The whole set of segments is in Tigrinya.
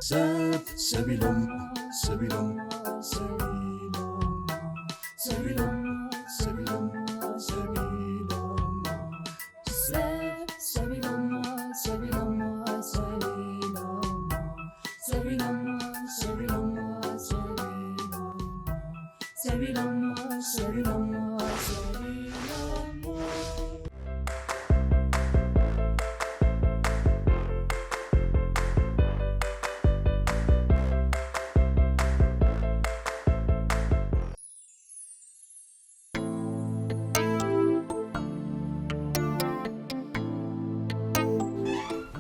ሰብ ሰብ ኢሎም ሰብ ኢሎም ሰብ ኢሎም ሰብ ኢሎም ሰብ ኢሎም ሰብ ኢሎም ሰብ ሰብ ኢሎም ሰብ ኢሎም ሰብ ኢሎም ሰብ ኢሎም ሰብ ኢሎም ሰብ ኢሎም ሰብ ኢሎም ሰብ ኢሎም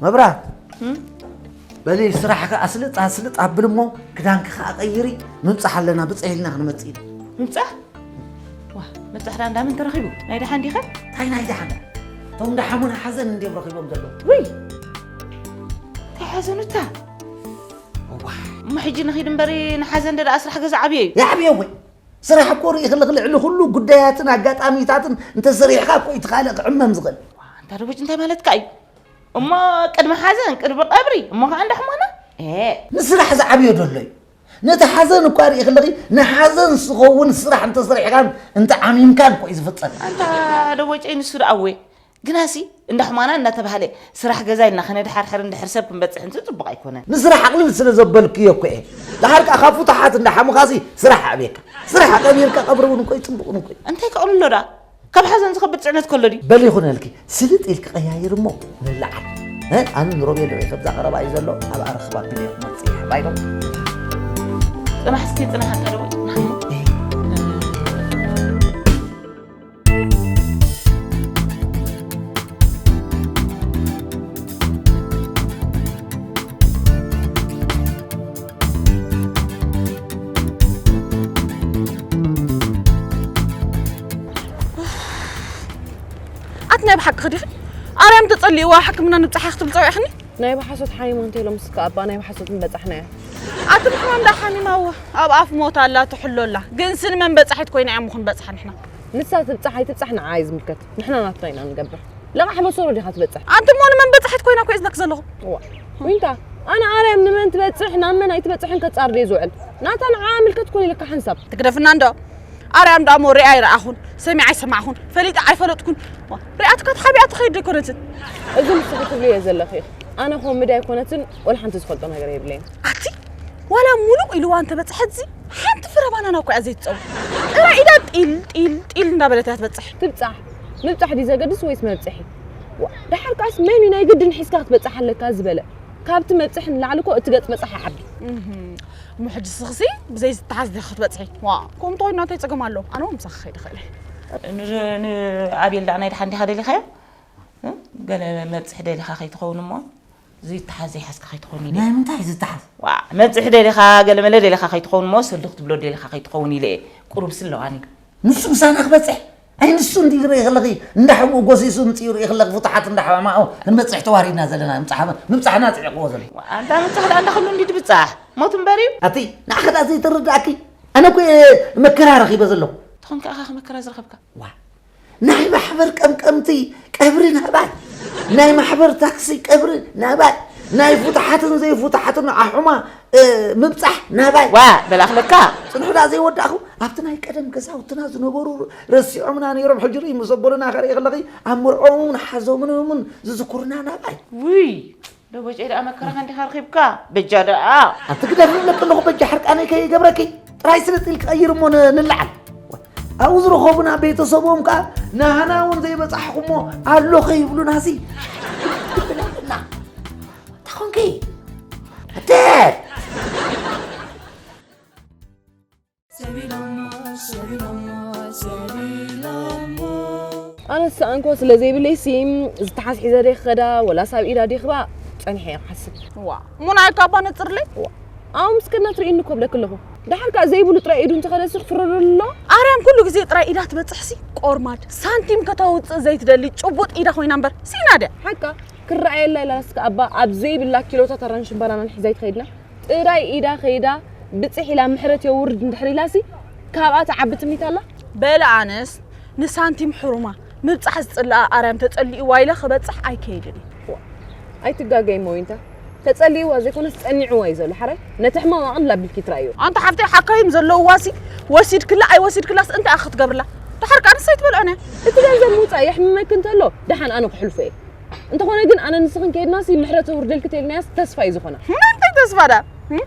መብራት በሊ ስራሕካ ኣስልጥ ኣስልጥ ኣብል እሞ ክዳንኪ ከዓ ቀይሪ። ምብፃሕ ኣለና ብፅሕ ኢልና ክንመፅእ ኢና። ምብፃሕ? ዋ፣ ምብፃሕ ዳ እንዳመን ተረኺቡ? ናይ ደሓን ዲኸ? እንታይ ናይ ደሓን? እቶም ደሓሙን ሓዘን እንዲዮም ረኺቦም ዘለዉ። ውይ፣ እንታይ ሓዘኑታ? እዋ። እሞ ሕጂ ንኺድ እምበሪ ንሓዘን ደኣ ስራሕ ገዛ ዓብዮ እዩ። ይዓብዮ ወይ? ስራሕ እኮ ርኢ ከለኺ ልዕሊ ኩሉ ጉዳያትን ኣጋጣሚታትን እንተሰሪሕካ እኮ እዩ እቲ ካልእ ክዕመም ዝኽእል። ዋ፣ ኣንታ ደቦጭ እንታይ ማለትካ እዩ? እሞ ቅድሚ ሓዘን ቅድሚ ቀብሪ እሞ ከዓ እንዳ ሕሞና? ኤ። ንስራሕ ዝዓብዮ ደሎ እዩ። ነቲ ሓዘን እኳ ርኢ ከለኺ ንሓዘን ዝኸውን ስራሕ እንተሰሪሕካን እንተዓሚምካን እኮ እዩ ዝፍፀም። ኣንታ ደቦጨይ ንሱ ደኣ እወ። ግናሲ እንዳ ሕማና እናተባህለ ስራሕ ገዛ ኢልና ከነድሓርሕር እንድሕር ሰብ ክንበፅሕ እንት ፅቡቕ ኣይኮነን። ንስራሕ ኣቕልል ስለ ዘበልክዮ እኮ እየ። ደሓር ከኣ ካብ ፍቱሓት እንዳ ሓሙኻሲ ስራሕ ኣዕብየካ። ስራሕ ኣቐቢርካ ቀብሪ እውን እኮ እዩ ፅቡቕ እውን እኮ እዩ። እንታይ ከቕልሎ ደኣ? ካብ ሓዘን ዝኸብድ ፅዕነት ከሎ ድዩ? በል ይኹነልኪ፣ ስልጥ ኢልኪ ቀያይር እሞ ንለዓል። እ? ኣነ ንሮቤል ርኤ፣ ከብዛ ቀረባ እዩ ዘሎ፣ ኣብ ኣረኽባ ክልኤ ክመፅእ ይሕባይ ዶ? ፅናሕ እስኪ፣ ፅናሕ ኣታ ደወል። እ። ኣቲ ናይ ብሓቂ ዲኺ? ኣርያም ተጸሊእዋ ሕክምና ንብጻሕ ክትብል ጸዊዕኽኒ? ናይ ብሓሶት ሓሚማ እንተ ኢሎም እስከ ኣባ ናይ ብሓሶት ምበጻሕናያ። ኣቲ ብሕማም ዳ ሓሚማ እወ፣ ኣብ ኣፍ ሞት ኣላ ትሕሎ ኣላ። ግን ስኒ መን በጻሒት ኮይና እያ እሞ ክንበጽሓ ንሕና? ንሳ ትብጻሕ ኣይትብጻሕ ንዓ እዩ ዝምልከት። ንሕና ናትና ኢና ንገብር። ለቓሕ መሰሎ ዲኻ ትበጽሕ? ኣንቲ እሞ ንመን በጻሒት ኮይና እኮ እየ ዝብለኪ ዘለኹ። እዋ። ዊንታ፣ ኣነ ኣርያም ንመን ትበጽሕ ናብ መን ኣይትበጽሕን ከጻርድ እየ ዝውዕል። ናታ ንዓ ምልከት ኮነ ኢልካ ሓንሳብ። ትግደፍና እንዶ። ኣርያም ደኣ እሞ ሪኣ ኣይረኣኹን፣ ሰሚዓ ኣይሰማዕኹን፣ ፈሊጠ ኣይፈለጥኩን። ሪኣትካ ተሓቢኣ ትኸይድ ዶ ኣይኮነትን? እዚ ንስኺ ትብልዮ ዘለኺ። ኣነ ኮሜዲ ኣይኮነትን፣ ወላ ሓንቲ ዝፈልጦ ነገር የብለይን። ኣቲ ዋላ ሙሉእ ኢልዋ እንተበጽሐትሲ ሓንቲ ፍረ ባናና እኮ እያ ዘይትጸው። ጥራይ ኢዳ ጢል ጢል ጢል እንዳበለት እያ ትበጽሕ። ትብጻሕ። ምብጻሕ ድዩ ዘገድስ ወይስ መብጽሒ? ዋ፣ ደሓር ከኣስ መን እዩ ናይ ግድን ሒዝካ ክትበጽሕ ኣለካ ዝበለ? ካብቲ መብጽሒ ንላዕሊ እኮ እቲ ገጽ በጻሒ ይዓቢ። እህ፣ እሞ ሕጂ ስኽሲ ብዘይ ዝተሓዝ ዲኺ ክትበጽሒ? ዋ፣ ከምኡ እንተኾይኑ እንታይ ጸገም ኣለዎ? ኣነ እውን ምሳኺ ክኸይድ እኽእል እየ። ን-፣ ንኣቤል ደኣ ናይ ደሓን ዲኻ ደሊኻዮ? እ? ገለ መብጽሒ ደሊኻ ከይትኸውን እሞ፣ ዝይተሓዝ ዘይሓዝካ ከይትኾን ኢለ። ናይ ምንታይ ዝይተሓዝ? ዋ፣ መብጽሒ ደሊኻ፣ ገለ መለ ደሊኻ ከይትኸውን እሞ፣ ሰልዲ ክትብሎ ደሊኻ ከይትኸውን ኢለ እየ። ቁሩብ ስለዋኒ። ንሱ ምሳና ክበጽሕ? ኣይ፣ ንሱ እንዲ ርኢ ከለኺ፣ እንዳ ሕሙኡ ጎሲሱ ምጽኡ ርኢ ከለኺ፣ ፍቱሓት እንዳ ሕማማኡ ክንበጽሕ ተዋሪድና ዘለና፣ ምብጻሕ፣ ምብጻሕና ጽዒቕዎ ዘሎ። ዋ፣ ኣንታ ምብጻሕ ደኣ እንዳ ኩሉ እንዲ ትብጻሕ? ሞት እምበር እዩ። ኣቲ፣ ንዓኺ ደኣ ዘይተረድኣኪ? ኣነ እኮ እየ መከራ ረኺበ ዘለኹ። ትኾን ከኣ ካኺ መከራ ዝረኸብካ? ዋ፣ ናይ ማሕበር ቀምቀምቲ ቀብሪ ናባይ፣ ናይ ማሕበር ታክሲ ቀብሪ ናባይ፣ ናይ ፍቱሓትን ዘይፍቱሓትን ኣሑማ፣ እ፣ ምብጻሕ ናባይ። ዋ፣ በላኽለካ። ጽንሑ ደኣ ዘይወዳእኹ፣ ኣብቲ ናይ ቀደም ገዛውትና ዝነበሩ ረሲዖምና ነይሮም፣ ሕጂ ርኢ ምስ ኣቦና ከርኢ ከለኺ፣ ኣብ መርዖምን ሓዞምን እውን ዝዝክሩና ናባይ። ውይ፣ ደቦጨይ ደኣ መከራኻ እንዲኻ ረኺብካ፣ በጃ ደኣ። ኣንቲ ግደፍ ይብለኪ ኣለኹ፣ በጃ ሕርቃነይ ከይገብረኪ። ጥራይ ስልጥ ኢልኪ ቀይሪ እሞ ን-፣ ንለዓል። ኣብኡ ዝረኸቡና ቤተሰቦም ከኣ ናህና እውን ዘይበጻሕኹሞ ኣሎ ከይብሉናሲ። ግድብላትና። እንታይ ኾንኪ? ኣቲ! ኣነስ ኣንኮ ስለ ዘይብለይሲ፣ ዝተሓዝ ሒዘ ደ ክኸዳ፣ ወላስ ኣብ ኢዳ ደ ክባ፣ ጸኒሐ እየ ክሓስብ። ዋ፣ እሞ ንዓይ ካባ ነጽርለይ? ዋ፣ ኣብ ምስክርና ትርእይኒ እኮ ብለኪ ኣለኹ። ደሓር ከኣ ዘይብሉ ጥራይ ኢዱ እንተኸደሲ ክፍረደሉ ኣሎ? ኣርያም ኩሉ ግዜ ጥራይ ኢዳ ትበጽሕሲ፣ ቆርማድ፣ ሳንቲም ከተውጽእ ዘይትደሊ ጭቡጥ ኢዳ ኮይና እምበር፣ ሲኢና ድያ? ሓቃ፣ ክረኣየላ ኢላ እስከ ኣባ ኣብ ዘይብላ ኪሎታት ኣራንሽን ባናናን ሒዛ ኣይትኸይድና? ጥራይ ኢዳ ከይዳ ብጽሕ ኢላ ምሕረት የውርድ እንድሕር ኢላሲ፣ ካብኣ ትዓቢ ትምኒት ኣላ? በለ ኣነስ ንሳንቲም ሕሩማ ምብጻሕ ዝጽልኣ ኣርያም ተጸሊእዋ ኢለ ክበጽሕ ኣይከይድን እየ። ኣይትጋገይ ሞይንታ። ተጸሊእዋ ዘይኮነስ ጸኒዕዋ እዩ ዘሎ። ሓራይ ነቲ ሕማም ኣቕልል ኣቢልኪ ትረኣዮ። ኣንታ ሓፍተይ ሓካይም ዘለውዋ ሲ ወሲድክላ ኣይወሲድክላስ እንታይ ክትገብርላ? ድሓር ከኣ ንሰይ ትበልዖ ነያ። እቲ ገንዘብ ምውጻእ የሕምመኪ እንተሎ ደሓን ኣነ ክሕልፎ እየ። እንተኾነ ግን ኣነ ንስኽን ከይድናሲ ምሕረት የውርደልኪ ተልናያስ ተስፋ እዩ ዝኾና። እንታይ ተስፋ ዳ? እም?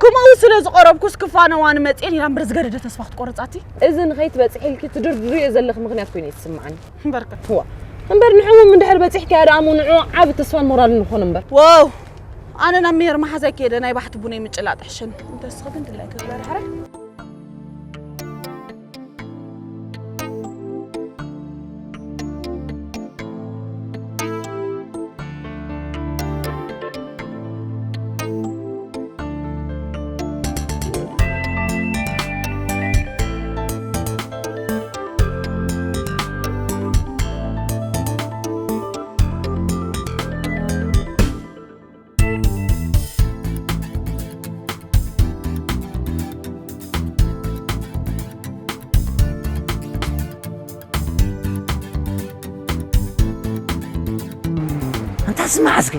ከምኡ ስለ ዝቐረብኩስ ክፋነዋ ንመጽኤን ኢላ እምበር ዝገደደ ተስፋ ክትቆርጻቲ። እዚ ንኸይትበጽሒልኪ ትድርድርዮ ዘለኺ ምኽንያት ኮይኑ እዩ ዝስምዓኒ። እምበርከ። እዋ። እምበር ንዕኡ እንድሕር በጺሕኪያ ደኣ እሞ ንዕኡ ዓቢ ተስፋን ሞራልን ንኾን እምበር። ዋው! ኣነ ናብ ሜር መሓዛይ ከይደ ናይ ባሕቲ ቡነይ ምጭላጥ ሕሸኒ። እንተ ንስኺ ግን ድላይ ክግበር ሕረ። ኣንታ ስማዕ እስኪ፣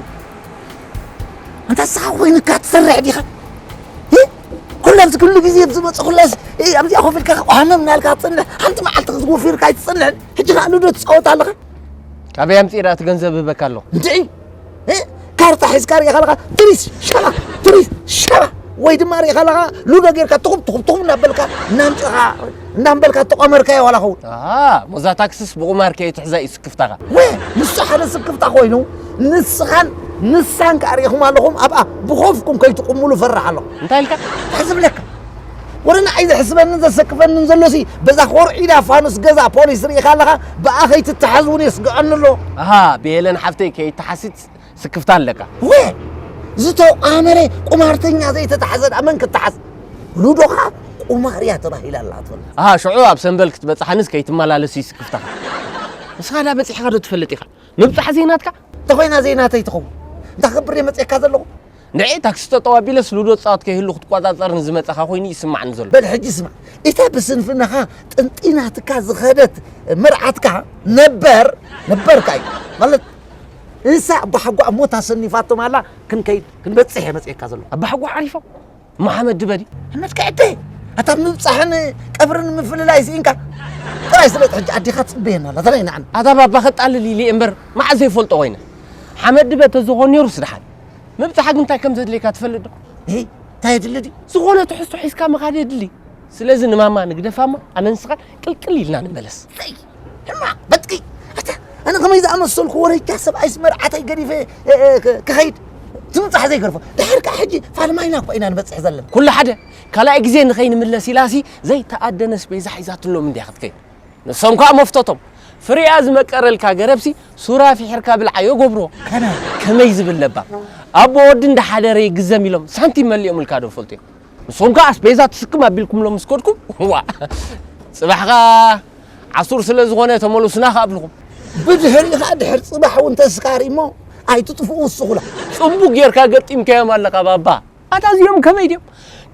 ኣንታ ንስኻ ኮይንካ ትሰርሕ ዲኻ? እ? ኩሉ ኣብዚ ኩሉ ግዜ ኣብ ዝመጽእ ኩላስ፣ እ፣ ኣብዚኣ ኮፍ ኢልካ ሃመም እናልካ ትጽንሕ፣ ሓንቲ መዓልቲ ክትወፍርካ ኣይትጽንሕን። ሕጂ ከኣ ሉዶ ትጻወት ኣለኻ። ካበይ ኣምጺእ ደኣ እቲ ገንዘብ እህበካ ኣለኹ? እንድዒ፣ እ? ካርታ ሒዝካ ርኢኻ ኣለኻ፣ ትሪስ ሸባ፣ ትሪስ ሸባ። ወይ ድማ ርኢኻ ኣለኻ፣ ሉዶ ጌርካ ትኹብ፣ ትኹብ፣ ትኹብ እናበልካ፣ እናምጽኻ፣ እናምበልካ እተቋመርካዮ ዋላ ኸውን። ኣሃ፣ ሞዛ ታክስስ ብቑማር ከይትሕዛ እዩ ስክፍታኻ። ወ፣ ንሱ ሓደ ስክፍታ ኮይኑ፣ ንስኻን ንሳን ከኣ ርኢኹም ኣለኹም፣ ኣብኣ ብኾፍኩም ከይትቁምሉ ፈርሕ ኣለኹ። እንታይ ኢልካ? እንታይ ዝብለካ? ወረ ንዓይ ዘሕስበንን ዘሰክፈንን ዘሎሲ፣ በዛ ኮርዒዳ ፋኑስ ገዛ ፖሊስ ርኢኻ ኣለኻ፣ ብኣ ከይትተሓዝ እውን የስግዐኒ ኣሎ። ኣሃ፣ ብሄለን ሓፍተይ ከይትሓስት ስክፍታ ኣለካ። ወ፣ ዝተቋመረ ቁማርተኛ ዘይተታሕዘ ደኣ መን ክተሓዝ? ሉዶ ኸዓ ቁማር እያ ተባሂላ ኣላ ትፈልጥ። ኣሃ፣ ሽዑ ኣብ ሰንበል ክትበጽሓንስ ከይትመላለስ እዩ ስክፍታኻ። ንስኻ ደኣ በጺሕካ ዶ ትፈልጥ ኢኻ? ምብጻሕ ዘይናትካ? እንተኾይና ዘይናተይ ትኸውን። እንታይ ክገብር እየ መጺኤካ ዘለኹ? ንዒ ታክሲ ጠጠው ኣቢለስ ሉዶ ጻወት ከይህሉ ክትቆጻጸር ንዝመጸኻ ኮይኑ ይስማዕኒ ዘሎ። በል ሕጂ ስማዕ፣ እታ ብስንፍናኻ ጥንጢናትካ ዝኸደት መርዓትካ ነበር፣ ነበርካ እዩ። ማለት እንሳ ኣቦሓጓ ኣብ ሞት ኣሰኒፋቶም ኣላ፣ ክንከይድ፣ ክንበጽሕ እየ መጺኤካ ዘለኹ። ኣባሓጓ ዓሪፎም? መሓመድ ድበዲ? ኣመት ከዕተ፣ ኣታ ምብጻሕን ቀብርን ምፍልላይ ስኢንካ። ጥራይ ስለ ሕጂ ኣዴኻ ትጽበየና ኣላ፣ ተረይ ንዓና። ኣታ ባባ ከጣልል ኢለ እምበር፣ መዓዝ ዘይፈልጦ ኮይነ። ሓመድ ድበ ተዝኾን ነይሩስ ደሓን። ምብጻሕ ግን እንታይ ከም ዘድልየካ ትፈልጥ ዶ? እይ፣ እንታይ የድሊ ድዩ? ዝኾነ ትሕዝቶ ሒዝካ ምኻድ የድሊ። ስለዚ ንማማ ንግደፋ እሞ ኣነ ንስኻን ቅልቅል ኢልና ንመለስ። ሰይ፣ ሕማቕ በጥቂ። ኣታ፣ ኣነ ከመይ ዝኣመሰልኩ ወረጃ ሰብኣይስ መርዓተይ ገዲፈ፣ እ፣ እ፣ ክ-፣ ክኸይድ? እቲ ምብጻሕ ዘይገርፎ። ድሓር ከኣ ሕጂ ፋልማይና እኮ ኢና ንበጽሕ ዘለና። ኩሉ ሓደ፣ ካልኣይ ግዜ ንኸይንምለስ ኢላሲ ዘይተኣደነ ኣስቤዛ ሒዛትሎም እንድያ ክትከይድ። ንሶም ከኣ መፍተቶም። ፍሪኣ ዝመቀረልካ ገረብሲ ሱራ ፊሒርካ ብልዓዮ ገብሮ። ከመይ? ከመይ ዝብል ለባም። ኣቦ ወዲ እንዳሓደረ ይግዘም ኢሎም ሳንቲም መሊኦምልካ ዶ ፈልጡ እዮም? ንሶም ከኣ ኣስቤዛ ትስክም ኣቢልኩምሎም ምስ ከድኩም፣ ዋ። ጽባሕ ከኣ ዓሱር ስለ ዝኾነ ተመሉስና ከኣ ኣብልኹም። ብድሕሪ ከኣ ድሕሪ ጽባሕ እውን ተስካሪ እሞ ኣይትጥፍኡ እስኹላ። ጽቡቕ ጌርካ ገጢምካዮም ኣለኻ ባባ። ኣታ እዚኦም ከመይ ድዮም?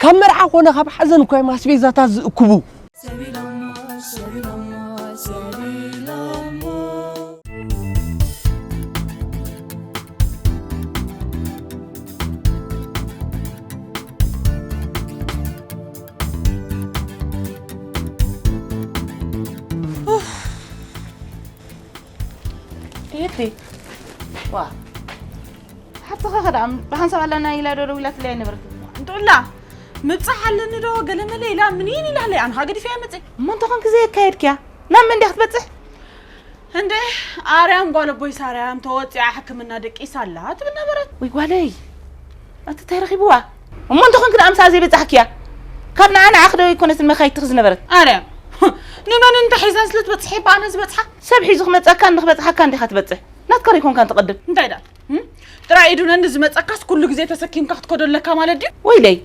ካብ መርዓ ኮነ ካብ ሓዘን እኮ እዮም ኣስቤዛታት ዝእክቡ። ኡፍ። እህቲ፣ ዋ፣ ሓፍትኻ ከ ደኣ ብሓንሳብ ኣላና ኢላ ዶ ደዊላትለይ ኣይነበረትን? እንጥላ፣ ምብጻሕ ኣለኒ ዶ ገለ መለ ኢላ ምኒን ኢላትለይ፣ ኣነ ኸኣ ገዲፈያ መጸ። እሞ እንተኾንኪ ዘየካየድክያ፣ ናብ መን ድያ ክትበጽሕ? እንደ ኣርያም ጓል ኣቦይ ሳርያም ተወጺኣ ሕክምና ደቂሳ ኣላ ትብል ነበረት። ወይ ጓለይ፣ ኣቲ እንታይ ረኺብዋ? እሞ እንተኾንኪ ደኣ ምሳኣ ዘይበጻሕክያ? ካብ ንዓ ንዓኺ ዶ ኣይኮነትን መኻይድትኺ ዝነበረት? ኣርያም፣ ንመን እንተ ሒዛ ስለ ትበጽሕ እባ ኣነ ዝበጽሓ? ሰብ ሒዙ ክመጸካን ንኽበጽሓካን ዲኻ ትበጽሕ? ናትካ ዶ ኣይኮንካን ትቐድም? እንታይ ደኣ? እም? ጥራይ ኢዱ ነኒ ዝመጸካስ ኩሉ ግዜ ተሰኪምካ ክትከዶ ኣለካ ማለት ድዩ? ወይለይ፣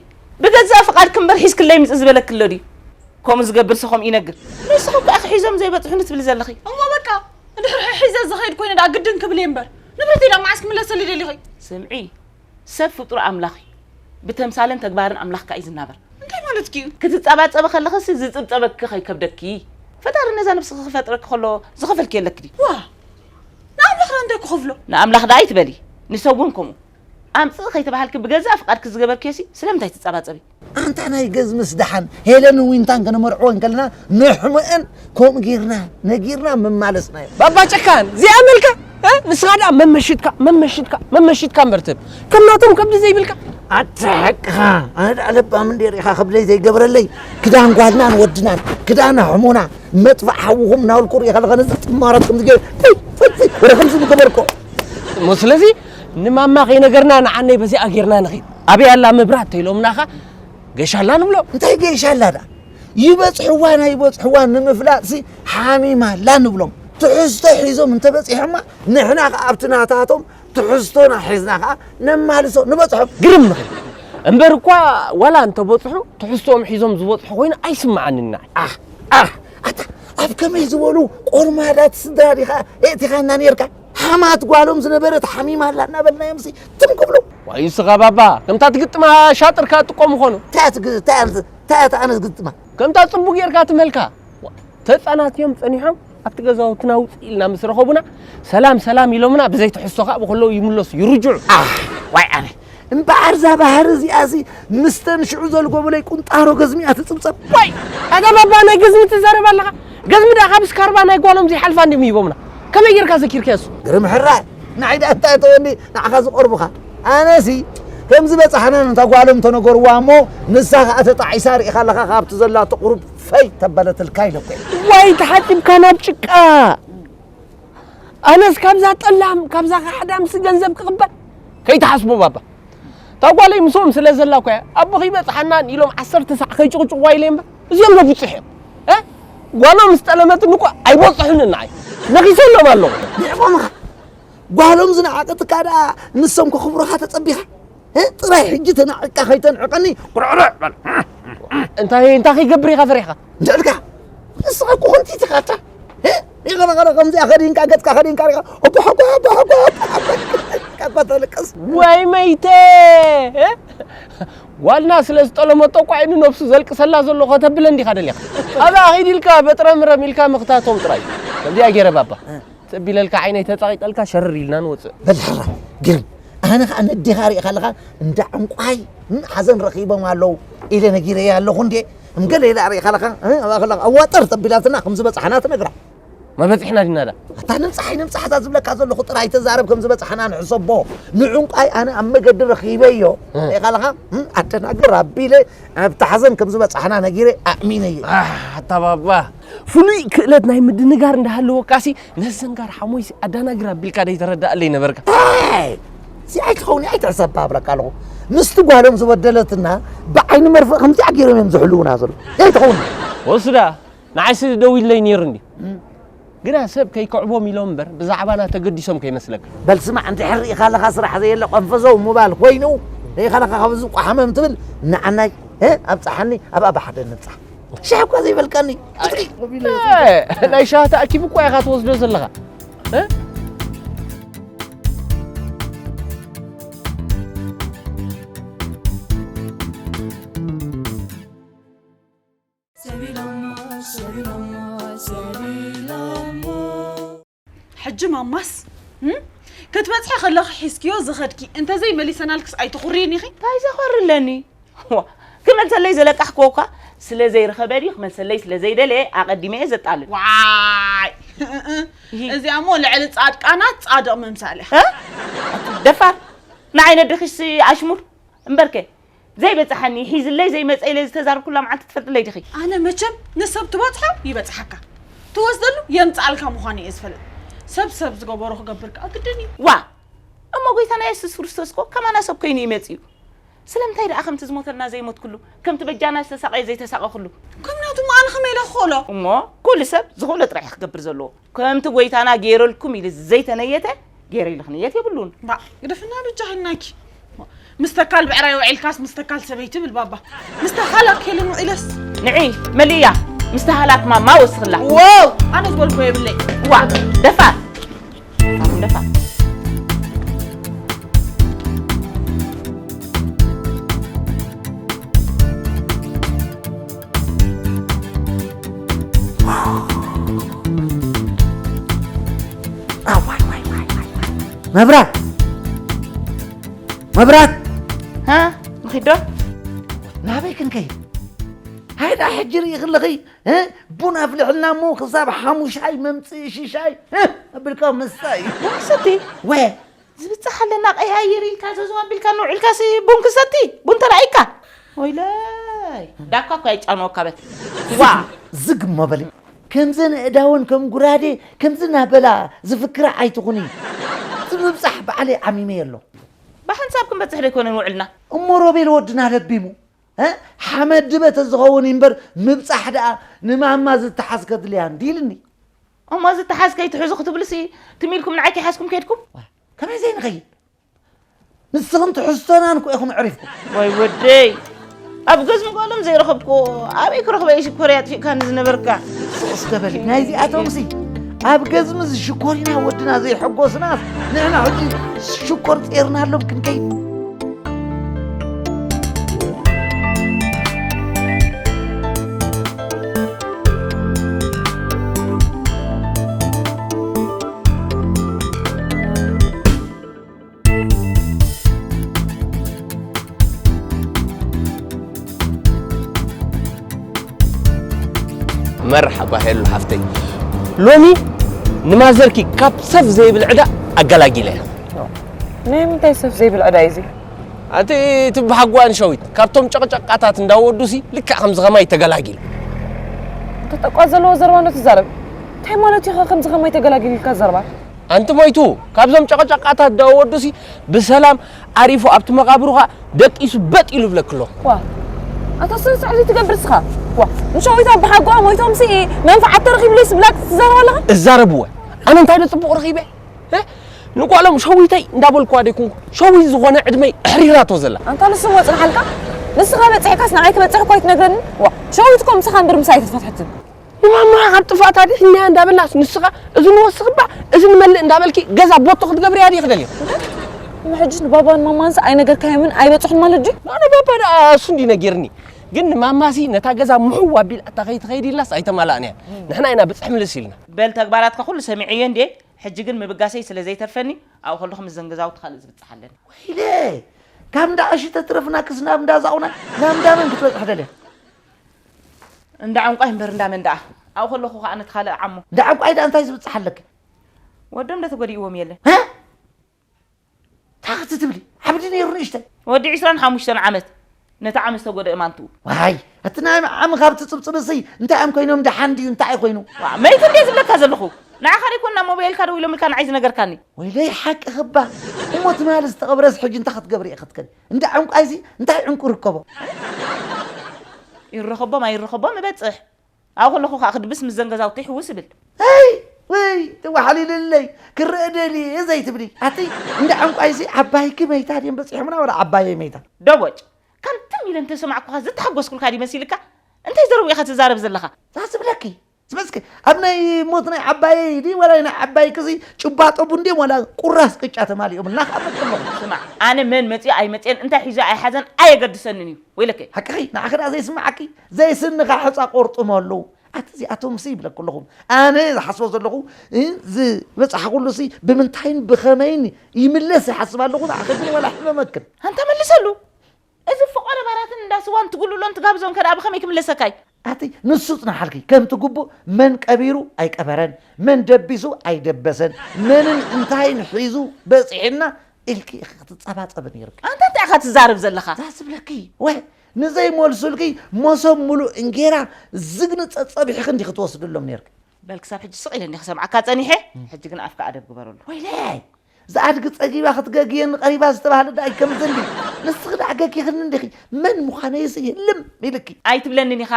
ብገዛእ ፍቓድኪ እምበር ሒዝክለይ ምጽእ ዝበለኪ ኣሎ ድዩ? ከምኡ ዝገብር ሰ ከምኡ ይነግር። ንስኺ እኮ ኢኺ ሒዞም ዘይበጽሑኒ ትብሊ ዘለኺ። እሞ በቃ፣ እንድሕር ሒዘ ዝኸይድ ኮይነ ደኣ ግድን ክብል እየ እምበር፣ ንብረተይ ደኣ መዓስ ክምለሰለይ ደሊኺ? ስምዒ፣ ሰብ ፍጡር ኣምላኽ እዩ። ብተምሳልን ተግባርን ኣምላኽ ከኣ እዩ ዝናበር። እንታይ ማለትኪ እዩ? ክትጸባጸቢ ከለኺሲ ዝጽብጸበኪ ከይከብደኪ። ፈጣሪ ነዛ ነብስኺ ክፈጥረኪ ከሎ ዝኸፈልኪ የለኪ ድዩ? ዋ! ንኣምላኽ ደኣ እንታይ ክኸፍሎ? ንኣምላኽ ደኣ ኣይትበሊ። ንሰውን ከምኡ ኣምጽእ ከይተባሃልኪ ብገዛእ ፍቓድኪ ዝገበርክዮሲ ስለምንታይ ትጸባጸቢ? ኣንታ ናይ ገዝምስ ደሓን ሄለንን ዊንታን ከነመርዕወን ከለና ንሕምአን ከምኡ ጌርና ነጊርና መማለስናዮ። ባባ ጨካን እዚኣ መልካ እ? ንስኻ ደኣ መመሽትካ መመሽትካ መመሽትካ እምበር ትብል ከም ናቶም ከብዲ ዘይብልካ። ኣታ ሓቅኻ ኣነ ደኣ ለባም እንዴ ርኢኻ ከብደይ ዘይገብረለይ ክዳን ጓልናን ወድናን ክዳን ኣሕሙና መጥፋእ ሓውኹም እናበልኩ ርኢ ከለኻ ነዚ ጥማራት ከምዚ ገይረ ፍይ ፍይ ፍይ ወረ ከምዚ ምገበርኮ። እሞ ስለዚ ንማማ ከይነገርና ንዓነይ በዚኣ ጌርና ንኺድ ኣበይ ኣላ መብራት ተኢሎምናኻ ገሻላ ንብሎ። እንታይ ገሻላ ደኣ ይበጽሕዋ ናይ ይበጽሕዋ ንምፍላጥሲ ሓሚም ኣላ ንብሎም ትሕዝቶ ሒዞም እንተበጺሖማ ንሕና ከኣ ኣብቲ ናታቶም ትሕዝቶና ሒዝና ከኣ ነማልሶ ንበጽሖም። ግርም ንኽእል እምበር እኳ ዋላ እንተበጽሑ ትሕዝቶኦም ሒዞም ዝበጽሑ ኮይኑ ኣይስምዓንን ንዓይ። ኣህ ኣህ ኣታ ኣብ ከመይ ዝበሉ ቆልማዳት ስድራ ዲኻ የእቲኻና ኔርካ? ሓማት ጓሎም ዝነበረት ሓሚማ ኣላ እናበልናዮምሲ ትም ክብሉ። ዋይ እስኻ ባባ ከምታ ትግጥማ ሻጥርካ ጥቆ ምኾኑ። እንታይ እያ ትግ- እንታይ እያ እንታይ እያ ኣነ ዝግጥማ? ከምታ ጽቡቅ ጌርካ ትመልካ። ተጻናትዮም ጸኒሖም ኣብቲ ገዛውትና ውጽእ ኢልና ምስ ረኸቡና ሰላም ሰላም ኢሎምና ብዘይ ትሕዝቶ ከኣ ብከለዉ ይምለሱ ይርጅዑ። ኣህ ዋይ ኣነ እምበኣር እዛ ባህሪ እዚኣሲ ምስተን ሽዑ ዘልጎብለይ ቁንጣሮ ገዝሚኣ ትጽብጸብ። ዋይ ኣታ ባባ ናይ ገዝሚ ትዛረብ ኣለኻ? ገዝሚ ደኣ ካብ ስካርባ ናይ ጓሎም ዘይሓልፋ እንዲም ሂቦምና። ከመይ ጌርካ ዘኪርካዮ እሱ? ግርም ሕራይ ንዓይ ደኣ እንታይ እተወኒ ንዓኻ ዝቐርቡኻ ኣነሲ ከም ዝበጻሕና ነታ ጓሎም ተነገርዋ እሞ ንሳ ከኣ ተጣዒሳ ርኢኻ ኣለኻ ካብቲ ዘላቶ ቁሩብ ፈይ ተበለትልካ ኢለኮ። ዋይ ተሓጺብካ ናብ ጭቃ ኣነስ ካብዛ ጠላም ካብዛ ካሕዳምሲ ገንዘብ ክቕበል ከይትሓስቦ ባባ እታ ጓለይ ምስኦም ስለ ዘላ እኮ እያ ኣቦኺ በጽሓናን ኢሎም ዓሰርተ ሳዕ ከይጭቕጭቑዋ ኢለ እምበር እዚኦም ዶ ብዙሕ እዮም እ? ጓሎም ምስ ጠለመትኒ እኮ ኣይበጽሑንን ንዓይ ነኺሰሎም ኣለኹ። ንዕቆምኻ ጓሎም ዝነዓቀትካ ደኣ ንሶም ከኽብሩኻ ተጸቢኻ እ? ጥራይ ሕጂ ተናዒቕካ ከይተንዕቀኒ ቁርዕርዕ በል። እንታይ እንታይ ከይገብር ኢኻ ፈሪሕካ? ንዕልካ ንስኻ እኮ ኮንቲት ኢኻ ኣታ እ? ኢኸለኸለ ከምዚኣ ከዲንካ ገጽካ ከዲንካ ሪኻ ኦቦ ሓጎ ኦቦ ሓጎ ኦቦ ሓጎ ኢልካ እኮ ተልቅስ። ወይ መይተ እ? ጓልና ስለ ዝጠለመቶ እኳ እዩ ንነብሱ ዘልቅሰላ ዘሎ ከተብለ እንዲኻ ደሊኻ ኣብኣ ኸይድ ኢልካ በጥረምረም ኢልካ ምኽታቶም ጥራይ ከምዚኣ ገይረ ባባ ተቢለልካ ዓይነይ ተጻቒጠልካ ሸርር ኢልና ንወጽእ። በል ሕራ ግርም ኣነ ኸዓ ነዴኻ ሪእኻ ኣለኻ እንዳ ዕንቋይ እ፣ ሓዘን ረኺቦም ኣለዉ ኢለ ነጊረያ ኣለኹ እንዴ እምገለ ኢላ ሪእኻ ኣለኻ እ፣ ኣብኣ ከለኻ ኣዋጠር ተቢላትና ከም ዝበጻሕና ትነግራ። መበጺሕና ዲና ዳ ኣታ ንምጻሕ ኣይንምጻሕ እዛ ዝብለካ ዘለኹ ጥራይ ተዛረብ ከም ዝበጻሕና ንሕሰቦ ንዕንቋይ ኣነ ኣብ መገዲ ረኺበዮ እ። ሪእኻ ኣለኻ እ፣ ኣደናግር ኣቢለ ኣብቲ ሓዘን ከም ዝበጻሕና ነጊረ ኣእሚነዮ። ኣህ፣ ኣታ ባባ ፍሉይ ክእለት ናይ ምድንጋር እንዳሃለወካሲ ነዘንጋር ሓሞይሲ ኣዳናግር ኣቢልካ ደይተረዳእለይ ነበርካ። ኣይ፣ እዚ ኣይትኸውን ኣይትሕሰብ ኣብለካ ኣለኹ ምስቲ ጓሎም ዝበደለትና ብዓይኒ መርፍእ ከምዚኣ ገይሮም እዮም ዝሕልውና ዘሎ ኣይትኸውን። ወስዳ ንዓይሲ ደዊለይ ነይሩ እንዲ ግና ሰብ ከይክዕቦም ኢሎም እምበር ብዛዕባና ተገዲሶም ከይመስለካ። በል ስማዕ እንድሕር ርኢኻ ኣለኻ ስራሕ ዘየለ ቆንፈዘው ምባል ኮይኑ ርኢኻ ኣለኻ ካብዚ ቋሕመም ትብል ንዓናይ እ ኣብፅሓኒ ኣብኣ ብሓደ ንብፃሕ ሻሕ እኳ ዘይበልካኒ ናይ ሻህ ተኣኪቡ እኳ ኢኻ ትወስዶ ዘለኻ እ? ሕጂ ማማስ እም? ክትበጽሒ ከለኺ ሒዝክዮ ዝኸድኪ እንተዘይ መሊሰናልክስ ኣይትኹርይን ኢኺ? እንታይ ዘኾሪ ኣለኒ? ዋ፣ ክመልሰለይ ዘለቃሕክዎ እኳ ስለ ዘይረኸበ ድዩ ክመልሰለይ ስለ ዘይደለየ ኣቐዲመ እየ ዘጣልል። ዋይ እዚኣ እሞ ልዕሊ ጻድቃናት ጻድቕ ምምሳል እያ። እ? ደፋር ንዓይ ነድኺስ ኣሽሙር እምበርከ ዘይበጽሓኒ ሒዝለይ ዘይመጸ ኢለ ዝተዛረብኩላ መዓልቲ ትፈልጥለይ ዲኺ? ኣነ መቸም ንሰብ ትበጽሖ ይበጽሓካ ትወስደሉ የምጽኣልካ ምዃኑ እየ ዝፈልጥ። ሰብ ሰብ ዝገበሮ ክገብር ከኣ ግድን እዩ። ዋ እሞ ጎይታና የሱስ ክርስቶስ እኮ ከማና ሰብ ኮይኑ እዩ መጺኡ። ስለምንታይ ደኣ ከምቲ ዝሞተልና ዘይሞትኩሉ ከምቲ በጃና ዝተሳቐየ ዘይተሳቐኹሉ? ከም ናቱ እሞ ኣነ ከመይ ኢለ ክኽእሎ? እሞ ኩሉ ሰብ ዝኽእሎ ጥራሕ እዩ ክገብር ዘለዎ። ከምቲ ጎይታና ገይረልኩም ኢሉ ዘይተነየተ ገይረ ኢሉ ክንየት የብሉን። ባእ ግደፍና በጃኺ ኢልናኪ። ምስ ተካል ብዕራይ ውዒልካስ ምስ ተካል ሰበይቲ ብል ባባ። ምስ ተካል ኣኬልን ውዒለስ። ንዒ መሊእያ ምስቲ ሃላክ ማማ ወስኽላ። ዋው ኣነ ዝበልኮ የብለይ። ዋ ደፋር ደፋር። መብራት መብራት! ሃ? ንኺዶ? ናበይ ክንከይድ? ሃይዳ ሕጂ ርኢ ክለኺ፣ እ? ቡን ኣፍልሕልና እሞ ክሳብ ሓሙሻይ መምጽኢ ሽሻይ፣ እ? ኣቢልካ ምስታይ። ቡን ክሰቲ? ወ? ዝብጻሕ ኣለና ቀያይር ኢልካ ዘዘው ኣቢልካ ንውዕልካሲ ቡን ክሰቲ? ቡን ተራኢካ? ወይለይ! ዳኳ እኮ ኣይጫነወካ በት። ዋ! ዝግ እሞ በሊ። ከምዘን ኣእዳወን ከም ጉራዴ ከምዚ እናበላ ዝፍክራ ኣይትኹኒ። እቲ ምብጻሕ ባዕለይ ዓሚመዮ ኣሎ። ብሓንሳብ ክንበጽሕ ዶ ኣይኮነን ውዕልና? እሞ ሮቤል ወድና ለቢሙ፣ እ? ሓመድ ድበ ተዝኸውን እምበር ምብጻሕ ደኣ ንማማ ዝተሓዝ ከድልያ እንዲ ኢልኒ። እሞ ዝተሓዝ ከይትሕዙ ክትብልሲ ትም ኢልኩም ንዓይ ከይሓዝኩም ከይድኩም? ዋ፣ ከመይ ዘይንኸይድ? ንስኽን ትሕዝቶናን እኮ ኢኹም ዕሪፍኩም። ወይ ወደይ፣ ኣብ ገዝሚ ጓሎም ዘይረኸብኩ ኣበይ ክረኽበ እዩ ሽኮር ኣጥፊእካኒ ዝነበርካ? ስቕ እስከ በሊ፣ ናይዚኣቶምሲ ኣብ ገዝሚ ዝሽኮሪና ወድና ዘይሐጎስናስ ንሕና ሕጂ ሽኮር ጼርናሎም ክንከይድ። መርሓባ ሄሉ ሓፍተይ፣ ሎሚ ንማዘርኪ ካብ ሰፍ ዘይብል ዕዳ ኣገላጊለያ። ናይ ምንታይ ሰፍ ዘይብል ዕዳ እዩ እዚ? ኣቲ ትበሓጓ ንሸዊት ካብቶም ጨቕጨቃታት እንዳወዱሲ ልክዕ ከምዚ ኸማይ ተገላጊሉ። እንተ ጠቋ ዘለዎ ዘረባ ዶ ትዛረብ? እንታይ ማለት እዩ ከምዚ ኸማይ ተገላጊሉ ኢልካ ዘረባ? ኣንቲ ሞይቱ ካብዞም ጨቐጨቃታት ዳወዱሲ ብሰላም ኣሪፉ ኣብቲ መቓብሩ ኸኣ ደቂሱ በጥ ኢሉ ብለክሎ። ዋ፣ ኣታ ስነ ስርዓት ዘይትገብር እስኻ። ዋ፣ ንሸዊታ ብሓጎኣ ሞይቶምሲ መንፍዓት ተረኺብሉ ይስብላጥ ትዛረብ ኣለኻ? እዛረብወ። ኣነ እንታይ ዶ ጽቡቕ ረኺበ? እ? ንጓሎም ሸዊተይ እንዳበልኩዋ ደይኩንኩ። ሸዊት ዝኾነ ዕድመይ ኣሕሪራቶ ዘላ። ኣንታ ንሱ እሞ ጽንሓልካ? ንስኻ በጺሕካስ ንዓይ ክበጽሕ እኳ ኣይትነግረንን? ዋ፣ ሸዊት እኮ ምሳኻ እምበር ምሳይ ኣይተትፈትሐትን። ንማማ ካብ ጥፋእታ ድሒንያ እንዳበልናስ ንስኻ እዚ ንወስኽ እባ እዚ ንመልእ እንዳበልኪ ገዛ ቦቶ ክትገብርያ ድዩ ክደልዮ? እሞ ሕጅስ ንባባን ማማንስ ኣይነገርካዮምን ኣይበጽሑን ማለት ድዩ? ኖ፣ ንባባ ደኣ እሱ እንዲ ነጊርኒ። ግን ንማማሲ ነታ ገዛ ምሕው ኣቢላ እታ ከይትኸይድ ኢልናስ ኣይተማላእንያ። ንሕና ኢና ብጽሕ ምልስ ኢልና። በል ተግባራትካ ኩሉ ሰሚዐዮ እንዴ? ሕጂ ግን ምብጋሰይ ስለ ዘይተርፈኒ ኣብኡ ከለኹ ምስ ዘን ገዛውቲ ካልእ ዝብጽሕ ኣለኒ። ወይለ! ካብ እንዳ ቀሺ ተትረፍና ክስ ናብ እንዳ ዛቑና ናብ እንዳ መን ክትበጽሕ ደልያ? እንዳ ዕንቋይ እምበር እንዳ መን ደኣ? ኣብኡ ከለኹ ከኣ ነቲ ካልእ ዓሞ። እንዳ ዕንቋይ ደኣ እንታይ ዝብጽሕ ኣለኪ? ወዶም ዶ ተጎዲእዎም የለን? እ? እንታይ ክትትብሊ? ዓብዲ ነይሩ ንእሽተይ። ወዲ ዕስራን ሓሙሽተን ዓመት። ነቲ ዓሚ ዝተጎድአ ማንትኡ። ዋይ፣ እቲ ናይ ዓሚ ካብ ትጽብጽብሲ እንታይ እዮም ኮይኖም ደሓን ድዩ እንታይ ኮይኑ? ዋ፣ መይቱ እንዴ ዝብለካ ዘለኹ? ንዓኻ ደይኮን ናብ ሞባይልካ ደዊሎም ኢልካ ንዓይ ዝነገርካኒ። ወይለይ ሓቂ ክባ። እሞ ትማሊ ዝተቐብረስ ሕጂ እንታይ ክትገብሪ ኢኺ ክትከዲ? እንዳ ዕንቋይሲ እንታይ ዕንቁ ርከቦ? ይረኸቦም ኣይረኸቦም እበጽሕ። ኣብኡ ከለኹ ኸኣ ክድብስ ምስ ዘን ገዛውተይ ሕውስ እብል። ኣይ፣ ወይ፣ ተዋሓሊልለይ፣ ክረአ ደልየ እየ ዘይትብሊ። ኣቲ፣ እንዳ ዕንቋይሲ ዓባይኪ መይታ ድዮም በጺሖምና ወላ ዓባየይ መይታ? ደቦጭ፣ ከምትም ኢለ እንተሰማዕኩኻ ዝተሓጎስኩልካ ድዩ መሲልካ? እንታይ ዘረቡ ኢኻ ትዛረብ ዘለኻ? እዛ ዝብለኪ፣ ዝመስኪ፣ ኣብ ናይ ሞት ናይ ዓባየይ ድዩ ወላ ናይ ዓባይክሲ ጭባጦ ቡን ድዮም ወላ ቁራስ ቅጫ ተማሊኦምልና ከኣ መጥለኹ። ስማዕ፣ ኣነ መን መጽዮ ኣይመጽየን፣ እንታይ ሒዞ ኣይሓዘን ኣየገድሰንን እዩ። ወይለከ። ሓቅኺ፣ ንዓኺ ደኣ ዘይስምዓኪ፣ ዘይስንኻ ሕጻ ቆርጥመሉ። ኣቲ እዚኣቶምሲ ይብለኩ ኣለኹ። ኣነ ዝሓስቦ ዘለኹ፣ እ፣ ዝበጻሕኩሉሲ ብምንታይን ብኸመይን ይምለስ ይሓስብ ኣለኹ። ንዓኺ ግን ወላ ሕመመክን። ኣንታ መልሰሉ። እዚ ፍቖ ነባራትን እንዳ ስዋን ትጉልሎን ትጋብዞን ከ ደኣ ብኸመይ ክምለሰካ እዩ? ኣቲ ንሱ ጽንሓልኪ፣ ከምቲ ግቡእ መን ቀቢሩ ኣይቀበረን፣ መን ደቢሱ ኣይደበሰን፣ መንን እንታይን ሒዙ በጺሕና ኢልኪ ኢኺ ክትጸባጸቢ ነይርኪ። ኣንታ እንታይ ኢኻ ትዛረብ ዘለኻ? እዛ ዝብለኪ፣ ወ፣ ንዘይመልሱልኪ መሶብ ሙሉእ እንጌራ ዝግኒ ጸጸቢሕኺ እንዲኺ ትወስድሎም ነይርኪ። በል ክሳብ ሕጂ ስቕ ኢለ እንዲኺ ሰምዓካ ጸኒሐ፣ ሕጂ ግን ኣፍካ ኣደብ ግበረሉ። ወይለይ! ዝኣድጊ ጸጊባ ክትገግየኒ ቀሪባ ዝተባህለ ደኣ ከምዚ እንዲ። ንስኺ ደኣ ገጊኽኒ እንዲኺ። መን ምዃነይሲ ህልም ኢልኪ። ኣይትብለንን ኢኻ።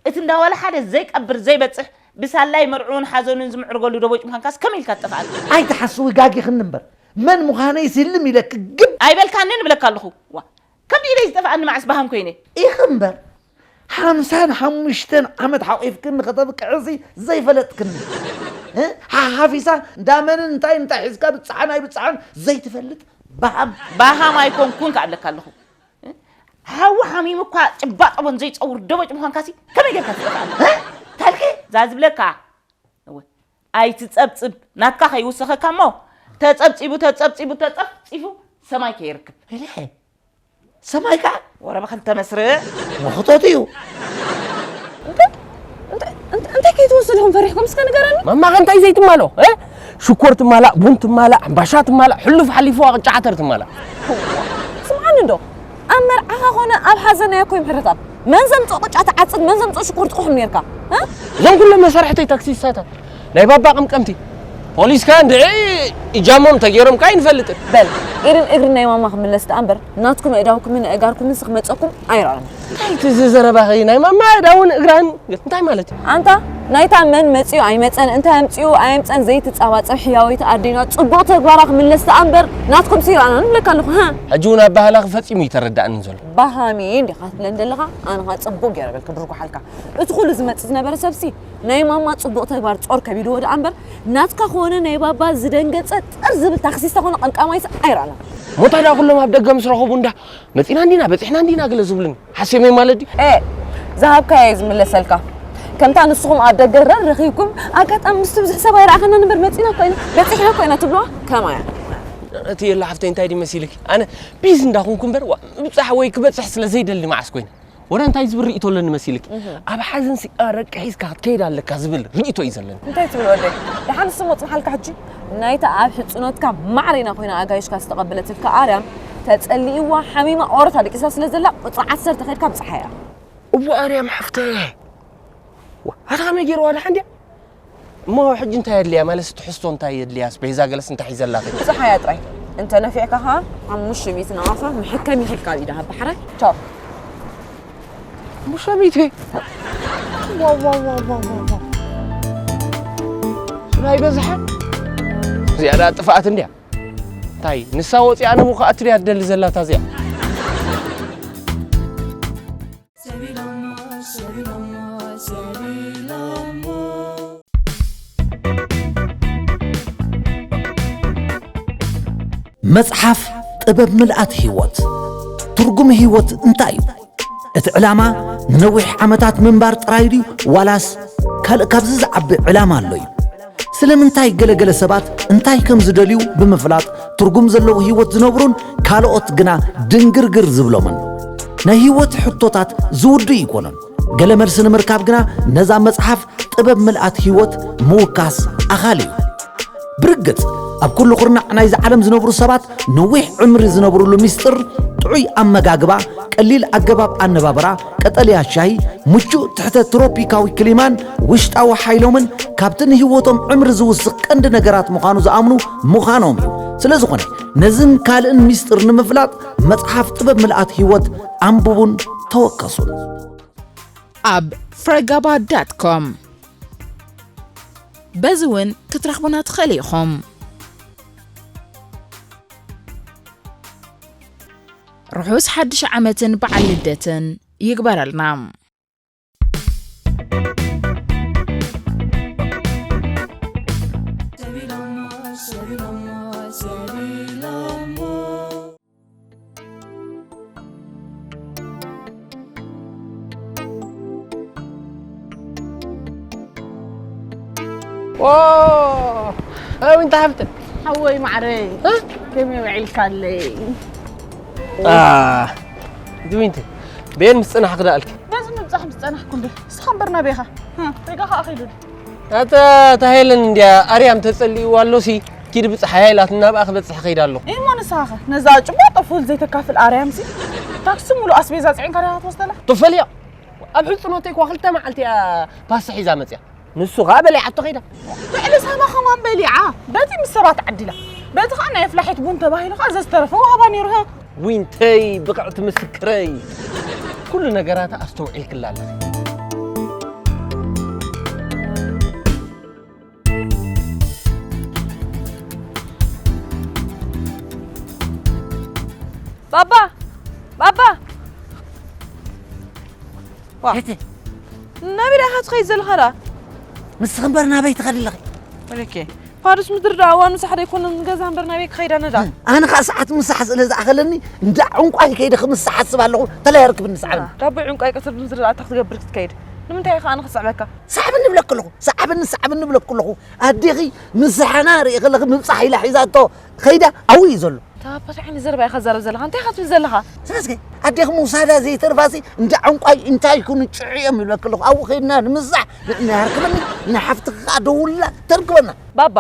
እቲ እንዳ ዋላ ሓደ ዘይቀብር ዘይበጽሕ፣ ብሳላይ መርዕኡን ሓዘኑን ዝምዕርገሉ ደቦጭ ምዃንካስ ከመይ ኢልካ ትጠፍኣኒ? ኣይትሓስዊ፣ ጋጊኽኒ እምበር። መን ምዃነይሲ ህልም ኢለኪ ግብ። ኣይበልካንን እብለካ ኣለኹ። ዋ፣ ከብዲ ኢደይ ዝጠፍኣኒ መዓስ በሃም ኮይነ? ኢኺ እምበር። ሓምሳን ሓሙሽተን ዓመት ሓቂፍክኒ ከተብቅዕሲ ዘይፈለጥክኒ። እ? ሓሓፊሳ እንዳ መንን እንታይ እንታይ ሒዝካ ብጽሓን ኣይብጽሓን ዘይትፈልጥ በሃም። በሃም ኣይኮንኩን ከኣ እብለካ ኣለኹ። እ? ሓዊ ሓሚሙ እኳ ጭባ ጠቦን ዘይጸውር ደቦጭ ምዃንካሲ ከመይ ጌርካ ትጠፍኣኒ? እ? ታልኪ? እዛ ዝብለካ። እወ። ኣይትጸብጽብ። ናትካ ከይውሰኸካ እሞ ተጸብጺቡ፣ ተጸብጺቡ፣ ተጸፍጺፉ ሰማይ ከይርክብ። እለ ሰማይ ከ ወረ ብኽልተ መስርእ። መኽቶት እዩ። እንታይ እንታይ እንታይ ከይትወስድኹም ፈሪሕኩም እስከ ንገረኒ። ማማ ከ እንታይ ዘይትማሎ እ ሽኮር ትማላእ፣ ቡን ትማላእ፣ ሕምባሻ ትማላእ፣ ሕሉፍ ሓሊፍዋ ቅጫ ዓተር ትማላእ። ስምዓኒ እንዶ ኣብ መርዓኻ ኾነ ኣብ ሓዘን ኣያ ኮይም ሕረታት መን ዘምፅኦ ቅጫ ትዓፅድ መን ዘምፅኦ ሽኮር ትቑሕም ነርካ። እ? እዞም ኩሎም መሳርሕተይ ታክሲስታታት ናይ ባባ ቀምቀምቲ ፖሊስ ከ እንድዒ እጃሞም ተገይሮም ከ ኣይንፈልጥን። በል ኢድን እግርን ናይ ማማ ክምለስ ደኣ እምበር ናትኩም ኣእዳውኩምን ኣእጋርኩምን ክመፀኩም ኣይረኣን። እንታይ እቲ እዚ ዘረባኺ ናይ ማማ ኣእዳውን እግራን እንታይ ማለት እዩ? ኣንታ ናይታ መን መፅኡ ኣይመፀን እንታይ ኣምፅኡ ኣየምፀን ዘይትፃባፀብ ሕያወይቲ ኣዴና ፅቡቕ ተግባራ ክምለስ ደኣ እምበር ናትኩም ሲ ይረኣና ንብለካ ኣለኹ። ሃ? ሕጂ እውን ኣባህላኺ ፈፂሙ እዩ ተረዳእኒ ዘሎ። ባሃሚ እንዲኻ ትብለን ዘለኻ ኣነ ኸዓ ፅቡቕ ገይረ በልክ ድርጉሓልካ። እቲ ኩሉ ዝመፅእ ዝነበረ ሰብሲ ናይ ማማ ፅቡቕ ተግባር ጾር ከቢድዎ ደኣ እምበር ናትካ ኮነ ናይ ባባ ዝደንገጸ ጥር ዝብል ታክሲስታ ኮነ ቀምቃማይስ ኣይረኣናን። ሞታ ደኣ ኩሎም ኣብ ደገ ምስ ረኸቡ እንዳ መጺና እንዲና በጺሕና እንዲና ገለ ዝብሉኒ ሓሴመይ ማለት ድዩ? ኤ ዝሃብካዮ እዩ ዝምለሰልካ። ከምታ ንስኹም ኣብ ደገ ረር ረኺብኩም ኣጋጣሚ ምስቲ ብዙሕ ሰብ ኣይረኣኸናን እምበር መጺና እኮ ኢና በጺሕና እኮ ኢና ትብልዋ ከማያ። እቲ የላ ሓፍተይ እንታይ ድዩ መሲልኪ ኣነ ቢዚ እንዳኹንኩ እምበር ዋ ምብጻሕ ወይ ክበጽሕ ስለ ዘይደሊ መዓስ ኮይነ ወረ እንታይ ዝብል ርእይቶ ኣለኒ መሲልኪ? ኣብ ሓዘን ሲ ኣረቂ ሒዝካ ክትከይድ ኣለካ ዝብል ርእይቶ እዩ ዘለኒ። እንታይ ትብል ወደይ? ደሓን ስሞ ጽንሓልካ ሕጂ ናይታ ኣብ ሕጽኖትካ ማዕሬና ኮይና ኣጋይሽካ ዝተቐበለትልካ ኣርያም ተጸሊእዋ ሓሚማ ኦሮት ኣደቂሳ ስለ ዘላ ቁጽሪ ዓሰርተ ከድካ ብጽሓያ። እዋ ኣርያም ሓፍተይ ኣታ ከመይ ገይርዋ ደሓን ድያ? እሞ ሕጂ እንታይ የድልያ ማለት ትሕዝቶ እንታይ የድልያ ኣስቤዛ ገለስ እንታይ ሒዘላኺ? ብፀሓያ ጥራይ እንተ ነፊዕካ ኸዓ ሓሙሽተ ሚእቲ ናቕፋ መሐከሚ ሂብካ ኣብ ኢዳ ሃባ ሓራይ ቻው። ሓሙሽተ ሚእቲ ዋው ዋው ዋው ዋው ዋው ዋው። ስለ ኣይበዝሐ ዝያዳ ጥፍኣት እንድያ እንታይ ንሳ ወፂኣ ነብኡ ከኣ ትሪያ ትደሊ ዘላታ እዚኣ። መጽሓፍ ጥበብ ምልኣት ህይወት። ትርጉም ህይወት እንታይ እዩ? እቲ ዕላማ ንነዊሕ ዓመታት ምንባር ጥራይ ድዩ ዋላስ ካልእ ካብዚ ዝዓቢ ዕላማ ኣሎ እዩ? ስለምንታይ ገለገለ ሰባት እንታይ ከም ዝደልዩ ብምፍላጥ ትርጉም ዘለዎ ህይወት ዝነብሩን ካልኦት ግና ድንግርግር ዝብሎምን? ናይ ህይወት ሕቶታት ዝውዱ ኣይኮኑን። ገለ መልሲ ንምርካብ ግና ነዛ መጽሓፍ ጥበብ ምልኣት ህይወት ምውካስ ኣኻሊ እዩ። ብርግጽ ኣብ ኩሉ ኩርናዕ ናይዚ ዓለም ዝነብሩ ሰባት ነዊሕ ዕምሪ ዝነብሩሉ ሚስጥር ጥዑይ ኣመጋግባ፣ ቀሊል ኣገባብ ኣነባብራ፣ ቀጠልያ ሻሂ፣ ምቹእ ትሕተ ትሮፒካዊ ክሊማን ውሽጣዊ ሓይሎምን ካብቲ ንህይወቶም ዕምሪ ዝውስኽ ቀንዲ ነገራት ምዃኑ ዝኣምኑ ምዃኖም እዩ። ስለዝኾነ ነዝን ካልእን ሚስጥር ንምፍላጥ መጽሓፍ ጥበብ ምልኣት ህይወት ኣንብቡን ተወከሱን። ኣብ ፍረጋባ ዳት ኮም በዚ እውን ክትረኽቡና ትኽእሉ ኢኹም። ርሑስ ሓድሽ ዓመትን በዓል ልደትን ይግበረልና። ኦ ኣዊንታ ሃብተ ሓወይ ማዕረይ ከመይ ውዒልካለይ? ድዊንቲ ቤን ምስ ጽናሕ ክዳእልኪ በዚ ምብጻሕ ምስ ጸናሕኩ እንደ እስኻ እምበር ናበይኻ ሪጋ ኸኣ ኸይዱ ኣታ ታሄለን እንድያ ኣርያም ተጸሊእዋ ኣሎሲ ኪድ ብጽሓያ ኢላትና ብኣ ክበጽሕ ኸይዳ ኣሎ እሞ ንስኻኸ ነዛ ጭባጦ ፉል ዘይተካፍል ኣርያምሲ ታክሲ ሙሉ ኣስቤዛ ጽዒንካ ዲኻ ትወስደላ ትፈልዮ ኣብ ሕልጽኖተይ እኳ ክልተ መዓልቲ እያ ፓስታ ሒዛ መጽያ ንሱ ኸኣ በሊዓቶ ኸይዳ ልዕሊ ሰባ ኸማን በሊዓ በቲ ምስ ሰባት ዓዲላ በቲ ኸኣ ናይ ኣፍላሒት ቡን ተባሂሉ ኸኣ ዘዝተረፈ ወሃባ ነይሩ ዊንተይ ብቕዕቲ ምስክረይ ኩሉ ነገራታ ኣስተውዒልክላ ኣለኺ ባባ ባባ ናበይ ደኣ ኢኻ ትኸይድ ዘለኻ ደኣ ንስኺ እምበር ናበይ ትኸዲ ኣለኺ ወለኬ ፋዱስ ምድሪ ደኣ እዋኑ ሳሕሪ ኣይኮነን ንገዛ እምበር ናበይ ክኸይድ ኣነ ደኣ ኣነ ኸኣ ሰዓት ምሳሕ ስለ ዝኣኸለኒ እንዳ ዕንቋይ ከይደ ክምሳሕ ኣስብ ኣለኹ ተላይ ኣርክብኒ ሰዓበኒ ዳቦይ ዕንቋይ ቀትር ምድሪ ደኣ እንታይ ክትገብር ክትከይድ ንምንታይ ኢኻ ኣነ ክስዕበካ ሰዓበኒ ብለኪ ኣለኹ ሰዓበኒ ሰዓበኒ ብለኪ ኣለኹ ኣዴኺ ምሳሕና ርኢ ከለኺ ምብጻሕ ኢላ ሒዛቶ ኸይዳ ኣብኡ እዩ ዘሎ ኣባታ ዓይኒ ዘረባ ኢኻ ትዛረብ ዘለኻ? እንታይ ኢኻ ትብል ዘለኻ? ስለ እስኪ ኣዴኺ ምውሳዳ ዘይተርፋሲ እንዳ ዕንቋይ እንታይ ይኩን ጭዕዮም ይብለኪ ኣለኹ። ኣብኡ ከይድና ንምሳሕ ንዕና ያርክበኒ ንሓፍትኻ ደውላ ተርክበና። ባባ፣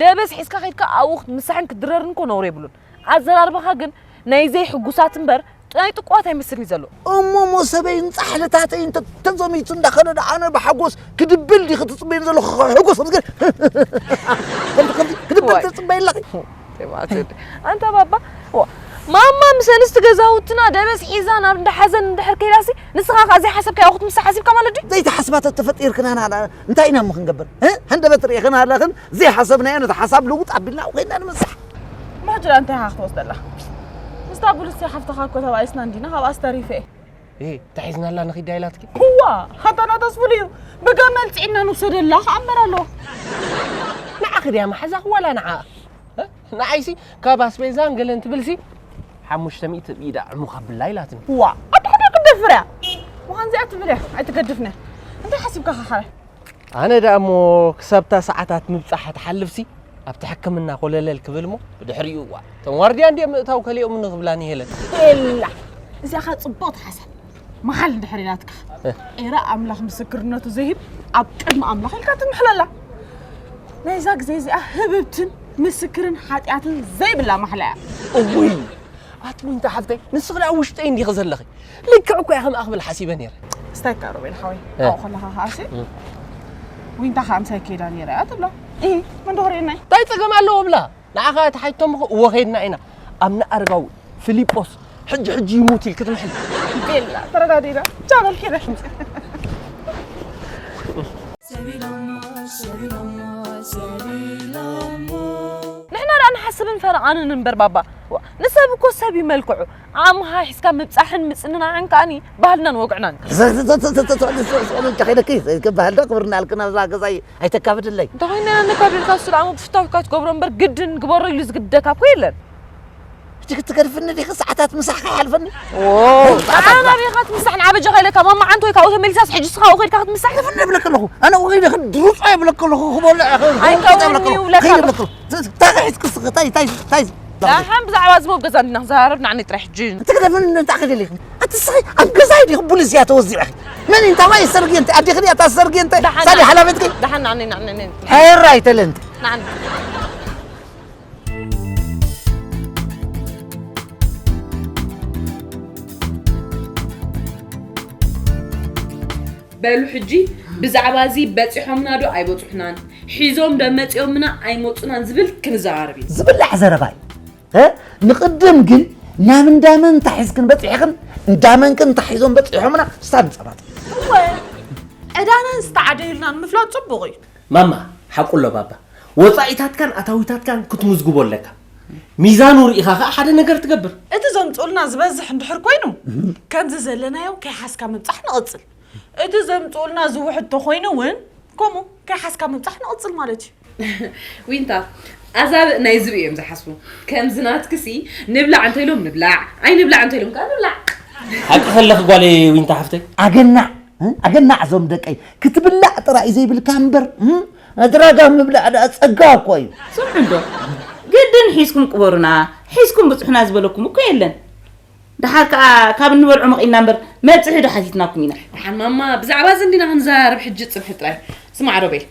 ደበስ ሒዝካ ከይድካ ኣብኡ ክትምሳሕን ክትድረርን እኮ ነውሪ የብሉን። ኣዘራርባኻ ግን ናይ ዘይሕጉሳት እምበር ናይ ጥቁዋት ኣይመስልን እዩ ዘሎ። እሞ ሞ ሰበይን ጻሕልታተይን ተ- ተዘሚቱ እንዳኸደ ዶ ኣነ ብሓጎስ ክድብል ዲኺ ትጽበይን ዘለኹ? ሕጎስ ክትብል ከምዚ ከምዚ ክድብል ዋይ። ትጽበይ ኣለኺ። ተባትል። ኣንታ ባባ፣ ዋ፣ ማማ ምስ ኣንስቲ ገዛውትና ደበስ ሒዛ ናብ እንዳ ሓዘን እንድሕር ከይዳሲ፣ ንስኻ ከኣ ዘይሓሰብካዮ ክትምሳሕ ሓሲብካ ማለት ድዩ? ዘይተሓስባ ተተፈጢርክና ናና እንታይ ኢና እሞ ክንገብር? እ? ሃንደበት ርኢኽና ኣለኽን ዘይሓሰብናዮ ነቲ ሓሳብ ልውጥ ኣቢልና ኮይና ንምሳሕ። ማሕጅራ እንታይ ኢኻ ክትወስደላ? ምስታ ብሉስቲ ሓፍትኻ እኮ ተባኢስና እንዲና ካብኣ ዝተሪፈ እየ። እሂ፣ ተሒዝናላ ንኺዳ ኢላትኪ? እዋ፣ ሓንታ ናታስ ፍሉይ እዩ። ብገመል ጽዒና ንውሰደላ ክኣምር ኣለዋ። ንዓኺ ድያ መሓዛኺ ዋላ ንዓኣ? እ? ንዓይሲ ካብ ኣስቤዛን ገለን ትብልሲ ሓሙሽተ ሚእቲ ብኢዳ ዕሙኽ ኣብላ ኢላትኒ። እዋ፣ ኣታ ሓደ ክደፍር እያ። ምዃን እዚኣ ትብል እያ፣ ኣይትገድፍን እያ። እንታይ ሓሲብካ ኸ ኻረ? ኣነ ደኣ እሞ ክሳብታ ሰዓታት ምብጻሕ ትሓልፍሲ ኣብቲ ሕክምና ኮለለል ክብል እሞ ብድሕሪኡ እዋ እቶም ዋርድያ እንድዮም ምእታው ከሊኦምኒ ክብላኒ ሄለን። ኤላ እዚኣ ኸ ጽቡቕቲ ሓሳብ መሓል እንድሕር ኢላትካ ኤረ ኣምላኽ ምስክርነቱ ዘይህብ ኣብ ቅድሚ ኣምላኽ ኢልካ ትምሕለላ ናይዛ ግዜ እዚኣ ህብብትን ምስክርን ሓጢኣትን ዘይብላ ማሕላ እያ። እውይ ኣቲ ዊንታ ሓፍተይ፣ ንስኺ ደኣ ውሽጠይ እንዲኺ ዘለኺ። ልክዕ እኮ እያ ከምኣ ክብል ሓሲበ ነይረ። ስታይካ ሮቤል ሓወይ፣ እ። ኣብኡ ከለኻ ከኣሲ፣ እ። ዊንታ ከኣ ምሳይ ከይዳ ነይራ እያ ትብላ። እ፣ መን ዶ ክርእየና እዩ? እንታይ ጸገም ኣለዎ ብላ? ንዓኻ ተሓይቶም እኮ እወ ከይድና ኢና። ኣብ ንኣረጋዊ ፊሊጶስ ሕጂ ሕጂ ይሙት ኢልኪ ትምሕል። ቤላ፣ ተረዳዲና። ቻው በልኪ በል። ንሕና ደኣ ንሓስብን ፈረቓንን እምበር ባባ። ዋ፣ ንሰብ እኮ ሰብ እዩ መልክዑ። ዓቕምኻ ሒዝካ ምብጻሕን ምጽንናዕን ከኣኒ ባህልናን ወግዕናን። ከይደኪ ባህልና ክብርና ኣልክና እዛ ገዛ ኣይተካብድለይ። እንተ ኮይና ነካብድልካ እሱ ደኣ ብፍታውካ ትገብሮ እምበር ግድን ግበሮ ኢሉ ዝግድደካ እኮ የለን። ሕጂ ክትገድፍኒ ዲኺ? ሰዓታት ምሳሕካ ይሓልፈኒ። ኦ፣ ሰዓታት ንዓና ምሳሕ። ዲኻ ትምሳሕ? ንዓበጃ ከይለካ ማማ ዓንቶ ወይ ካብኡ ተመሊሳስ ሕጂ ስኻ ኣብኡ ከይድካ ክትምሳሕ? ክፍኒ እብለካ ኣለኹ። ኣነ ኣብኡ ከይደ ክድሩጾ እብለካ ኣለኹ። ክበልዕ እየ፣ ክብልዕ እብለካ ኣለኹ። ኣይከውን'ዩ እብለካ ከይደ ኣለኹ። እብለካ ኣለኹ። ታይ ሒዝኪ እስኺ? ታይ፣ ታይ፣ ታይ? ደሓን ብዛዕባ እዚ ኣብ ገዛ እንዲና ክዘራረብ ንዓኒ ጥራይ ሕጂ። እቲ ክደፍን እንታይ ክደሊ? ኣቲ እስኺ ኣብ ገዛይ ዲኺ ቡሊስ እያ ተወዚዐ? መን እንታይ ዋይ ሰርጊ እንተ ኣዲኺ ድያ እታ ሰርጊ እንተ? ደሓን ሳሊ ሓላፊትኪ? ደሓን ንዓኒ፣ ንዓኒ፣ ንዓኒ። ሄራይ ተለንት። ንዓኒ። በሉ ሕጂ ብዛዕባ እዚ በጺሖምና ዶ ኣይበጽሑናን፣ ሒዞም ዶ መጺኦምና ኣይመጹናን ዝብል ክንዘራረብ ኢና። ዝብላዕ ዘረባ እዩ። እ? ንቕድም ግን ናብ እንዳመን እንታይ ሒዝክን በጺሕክን፣ እንዳመንክን እንታይ ሒዞም በጺሖምና፣ ስታ ንጸባጽብ። እወ፣ ዕዳናን ዝተዓደዩልናን ምፍላጥ ጽቡቕ እዩ። ማማ፣ ሓቁ ኣሎ ባባ። ወጻኢታትካን ኣታዊታትካን ክትምዝግቦ ኣለካ። ሚዛኑ ርኢኻ ኸኣ ሓደ ነገር ትገብር። እቲ ዘምጽኡልና ዝበዝሕ እንድሕር ኮይኑ፣ ከምዚ ዘለናዮ ከይሓዝካ ምብጻሕ ንቕጽል። እቲ ዘምጽኡልና ዝውሕድ ተኾይኑ እውን፣ ከምኡ ከይሓዝካ ምብጻሕ ንቕጽል ማለት እዩ። ዊንታ፣ ኣዛብእ ናይ ዝብኢ እዮም ዝሓስቡ። ከምዚ ናትክሲ፣ ንብላዕ እንተ ኢሎም ንብላዕ፣ ኣይንብላዕ እንተ ኢሎም ከኣ ንብላዕ። ሓቂ ከለኺ ጓለይ ዊንታ ሓፍተይ። ኣገናዕ፣ እ? ኣገናዕ እዞም ደቀይ። ክትብላዕ ጥራይ ዘይብልካ እምበር፣ እ? ኣድራጋ ምብላዕ ደኣ ጸጋ እኮ እዩ። ስምዑ እንዶ፣ ግድን ሒዝኩም ቅበሩና፣ ሒዝኩም ብጽሑና ዝበለኩም እኮ የለን። ደሓር ከኣ ካብ እንበልዖ መቒና እምበር መብጽሒ ዶ ሓቲትናኩም ኢና? ደሓን ማማ፣ ብዛዕባ እዚ እንዲና ክንዘራረብ ሕጂ ጽንሒ ጥራይ። ስማዕ ሮቤል፣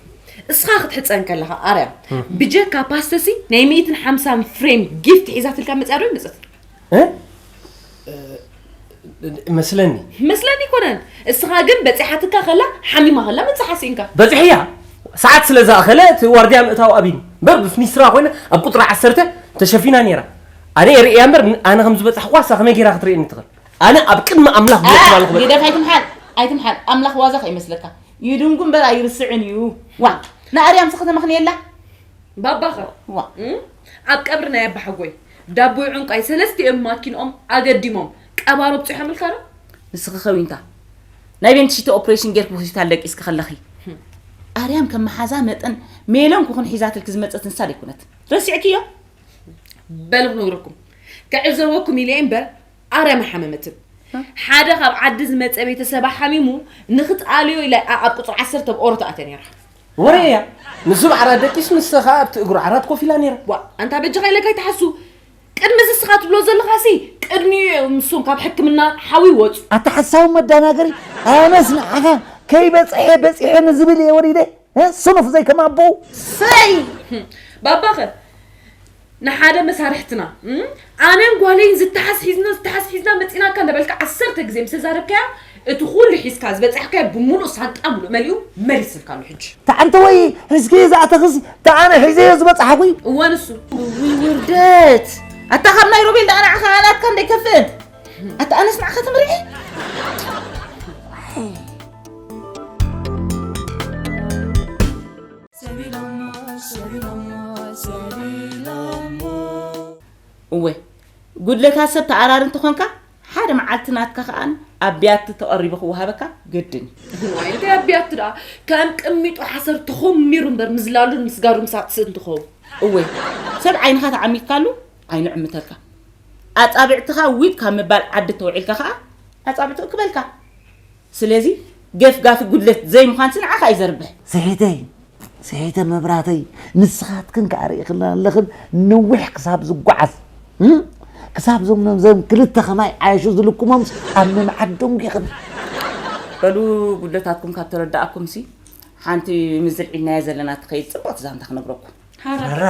እስኻ ክትሕጸን ከለኻ ኣርያም፣ እም። ብጀካ ፓስተሲ ናይ ሚእትን ሓምሳን ፍሬም ጊፍት ሒዛትልካ መጽያ ዶ ይመጸት? እ? መስለኒ። መስለኒ ኣይኮነን። እስኻ ግን በጺሓትካ ከላ፣ ሓሚማ ከላ ምብጻሓ ስኢንካ። በጺሐያ። ሰዓት ስለ ዝኣኸለ እቲ ዋርድያ ምእታው ኣቢኒ። እምበር ብፍኒስትራ ኮይነ ኣብ ቁጽሪ ዓሰርተ ተሸፊና ነይራ። ኣነ የርእያ እምበር ን-፣ ኣነ ከም ዝበጻሕኩዋ እሳ ከመይ ገይራ ክትርእየኒ ትኽእል? ኣነ ኣብ ቅድሚ ኣምላኽ ኣ፣ ብለኩም ኣለኹ በቃ። ግደፍ ኣይትምሓል፣ ኣይትምሓል። ኣምላኽ ዋዛ ከይመስለካ። ይድንጉ እምበር ኣይርስዕን እዩ። ዋ፣ ንኣርያም ስኺ ተመኽንየላ። ባባኸ? ዋ። እም? ኣብ ቀብሪ ናይ ኣባሓጎይ ዳቦ ዕንቋይ ሰለስቲኦም ማኪንኦም ኣገዲሞም ቀባሮ ኣብጺሖምልካ ዶ? ንስኺ ኸዊንታ ናይ ቤንትሽቲ ኦፕሬሽን ጌርኪ ሆስፒታል ደቂስኪ ከለኺ፣ ኣርያም ከም መሓዛ መጠን ሜሎን ኩኽን ሒዛትልኪ ዝመጸት ንሳ ደይኮነት? ረሲዕክዮ? በሉ ክነግረኩም። ክዕዘበኩም ኢለ እየ እምበር ኣርያም ኣይሓመመትን። እ? ሓደ ካብ ዓዲ ዝመጸ ቤተሰባ ሓሚሙ ንኽትኣልዮ ኢላ ኣብ ቁጽሪ ዓሰርተ ኣብ ኦሮ ተኣትያ ነይራ። ወረ እያ። ንሱ ብዓራት ደቂሱ፣ ንሳ ኸኣ ኣብቲ እግሩ ዓራት ኮፍ ኢላ ነይራ። ዋ፣ ኣንታ በጃኻ ኢለካ ኣይትሓሱ። ቅድሚ እዚ እስኻ ትብሎ ዘለኻሲ ቅድሚኡ እዮም ንሶም ካብ ሕክምና ሓዊ ይወፁ። ኣታ ሓሳዊ መዳናገሪ ኣነስ ንዓኻ ከይበፅሐ በፂሐ ንዝብል እየ ወሪደ እ? ስኑፍ ዘይከም ኣቦኡ ሰይ ባባኸ ንሓደ መሳርሕትና እም? ኣነን ጓለይን ዝተሓዝ ሒዝና ዝተሓዝ ሒዝና መፂናካ እንዳበልካ ዓሰርተ ግዜ ምስ ተዛረብካያ እቲ ኩሉ ሒዝካ ዝበፃሕካዮ ብምሉእ ሳንጣ ሙሉእ መሊኡ መሊስልካ ኣሎ ሕጂ። ተዓንተ ወይ ሒዝክዮ ዝኣተኽስ ተኣነ ሒዘዮ ዝበፃሕኹ እዩ። እወ ንሱ። ውይ ውርደት! ኣታ ካብ ናይ ሮቤል ደኣ ንዓኻ ናትካ እንዶ ኣይከፍእን። ኣታ ኣነስ ንዓኻ ተመሪዐ። እወ ጉድለታት ሰብ ተኣራሪ እንተኾንካ ሓደ መዓልቲ ናትካ ከኣ ኣብ ቢያቲ ተቐሪቡ ክወሃበካ ግድን እዩ። ዋይ እንታይ ኣብ ቢያቲ ደኣ ከም ቅሚጦ ሓሰር ተኾሚሩ እምበር ምዝላሉን ምስጋሩን ክሳብ ትስእን ትኸውን። እወ ሰብ ዓይንኻ ተዓሚትካሉ ዓይኑ ዕምተልካ ኣጻብዕትኻ ዊጥ ካብ ምባል ዓዲ ተውዒልካ ከኣ ኣጻብዕቱ እክበልካ። ስለዚ ገፍጋፊ ጉድለት ዘይምዃንሲ ንዓኻ እዩ ዘርብሕ። ስሒተይ ስሒተ መብራተይ ንስኻትክን ከኣ ርኢኽና ኣለኽን ንዊሕ ክሳብ ዝጓዓዝ እም? ክሳብ ዞም ነዞም ክልተ ኸማይ ዓየሹ ዝልኩሞምስ ኣብ ነንዓዶም ዲኽን? በሉ ጉድለታትኩም ካብ ተረዳእኩምሲ ሓንቲ ምዝር ዒልናያ ዘለና ትኸይድ ጽብቕቲ ዛንታ ክነግረኩም። ሓራ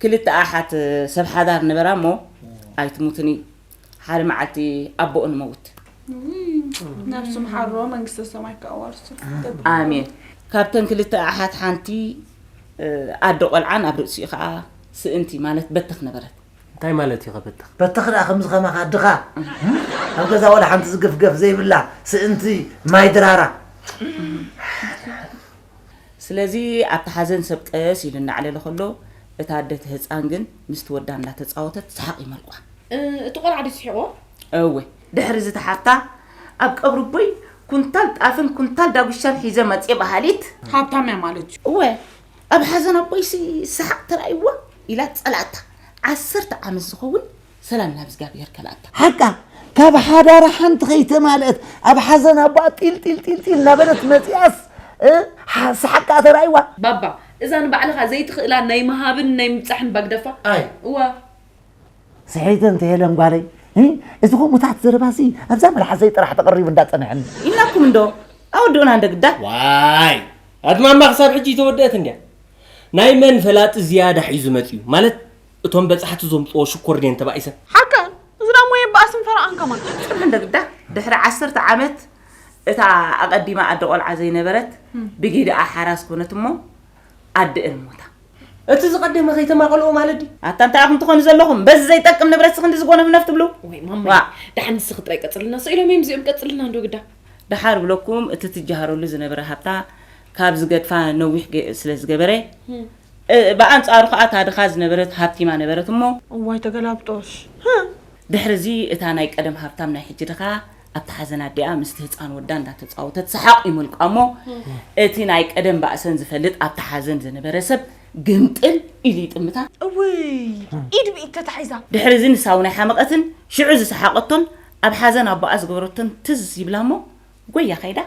ክልተ ኣሓት ሰብ ሓዳር ነበራ እሞ ኣይትሙትን እዩ ሓደ መዓልቲ ኣቦኡ ንመውት። ነብሱ ምሓሮ መንግስተ ሰማይ ከኣዋርሱ። ኣሜን። ካብተን ክልተ ኣሓት ሓንቲ ኣደ ቆልዓ ናብ ርእሲኡ ከዓ ስእንቲ ማለት በተኽ ነበረት። እንታይ ማለት እዩ ከበተኽ? በተኽ ደኣ ከምዚ ከማኻ ኣድኻ ኣብ ገዛ ዋላ ሓንቲ ዝግፍገፍ ዘይብላ ስእንቲ ማይ ድራራ። ስለዚ ኣብቲ ሓዘን ሰብ ቀስ ኢሉ እናዕለለ ከሎ እታ ኣደ እቲ ህፃን ግን ምስቲ ወዳ እናተፃወተት ሰሓቕ ይመልቋ። እቲ ቆልዓ ድዩ ስሒቕዎ? እወ። ድሕሪ እዚ ተሓፍታ ኣብ ቀብሪ ኣቦይ ኩንታል ጣፍን ኩንታል ዳጉሻን ሒዘ መፅየ በሃሊት። ሃብታም እያ ማለት እዩ። እወ። ኣብ ሓዘን ኣቦይሲ ሰሓቕ ተራእይዋ ኢላ ፀላእታ። ዓሰርተ ዓመት ዝኸውን ሰላም ናብ እግዚኣብሔር ከላእታ። ሓቃ ካብ ሓዳራ ሓንቲ ከይተማልአት ኣብ ሓዘን ኣቦኣ ጢል ጢል ጢል ጢል እናበለት መፂኣስ እ፣ ሓ- ሰሓቅ ከኣ ተራእይዋ። ባባ እዛ ንባዕልኻ ዘይትኽእላ ናይ ምሃብን ናይ ምብጻሕን ባግደፋ ኣይ እዋ ስሒተ እንተ ሄለን ጓለይ እ፣ እዚ ከምኡታት ዘረባሲ ኣብዛ መልሓሰይ ጥራሕ ተቐሪቡ እንዳጸንሐኒ። ኢልናኩም እንዶ ኣወድኡና እንደ ግዳ። ዋይ ኣድማማ ክሳብ ሕጂ ይተወደአት እንድያ ናይ መን ፈላጢ ዝያዳ ሒዙ መጺኡ ማለት እቶም በጻሕቲ ዘምጽዎ ሽኮር ድየን ተባኢሰን? ሓቀን እዚ ዳሞ የባእስን ፈረቓን ከማን። ጽምሕ እንደ ግዳ ድሕሪ ዓሰርተ ዓመት እታ ኣቐዲማ ኣደ ቆልዓ ዘይነበረት ብጊድኣ ሓራስ ኮነት እሞ ኣደአን ሞታ። እቲ ዝቐደመ ከይተማቐልኦ ማለት ድዩ? ኣታ እንታይ ኢኹም ትኾኑ ዘለኹም? በዚ ዘይጠቅም ንብረት ስኽንዲ ዝጎነፍነፍ ትብሉ? ወይ ማማይ፣ ዋ። ደሓን ንስኺ ጥራይ ቀጽልና። ስኢሎም እዮም እዚኦም፣ ቀጽልና እንዶ ግዳ። ደሓር ብለኩም እቲ ትጀሃረሉ ዝነበረ ሃብታ ካብ ዝገድፋ ነዊሕ ገ- ስለ ዝገበረ፣ እ፣ ብኣንጻሩ ኸኣ እታ ድኻ ዝነበረት ሃብቲማ ነበረት እሞ፣ እዋይ ተገላብጦሽ። ድሕርዚ እታ ናይ ቀደም ሃብታም ናይ ሕጂ ድኻ ኣብቲ ሓዘን ኣዲኣ ምስቲ ህጻን ወዳ እንዳተጻወተት ሰሓቕ ይመልቋ እሞ እቲ ናይ ቀደም ባእሰን ዝፈልጥ ኣብቲ ሓዘን ዝነበረ ሰብ ግምጥል ኢሉ ይጥምታ። እውይ ኢድ ብኢድ ተታሒዛ። ድሕሪ እዚ ንሳ እውን ኣይሓመቐትን። ሽዑ ዝሰሓቐቶን ኣብ ሓዘን ኣቦኣ ዝገበረቶን ትዝ ይብላ እሞ ጎያ ከይዳ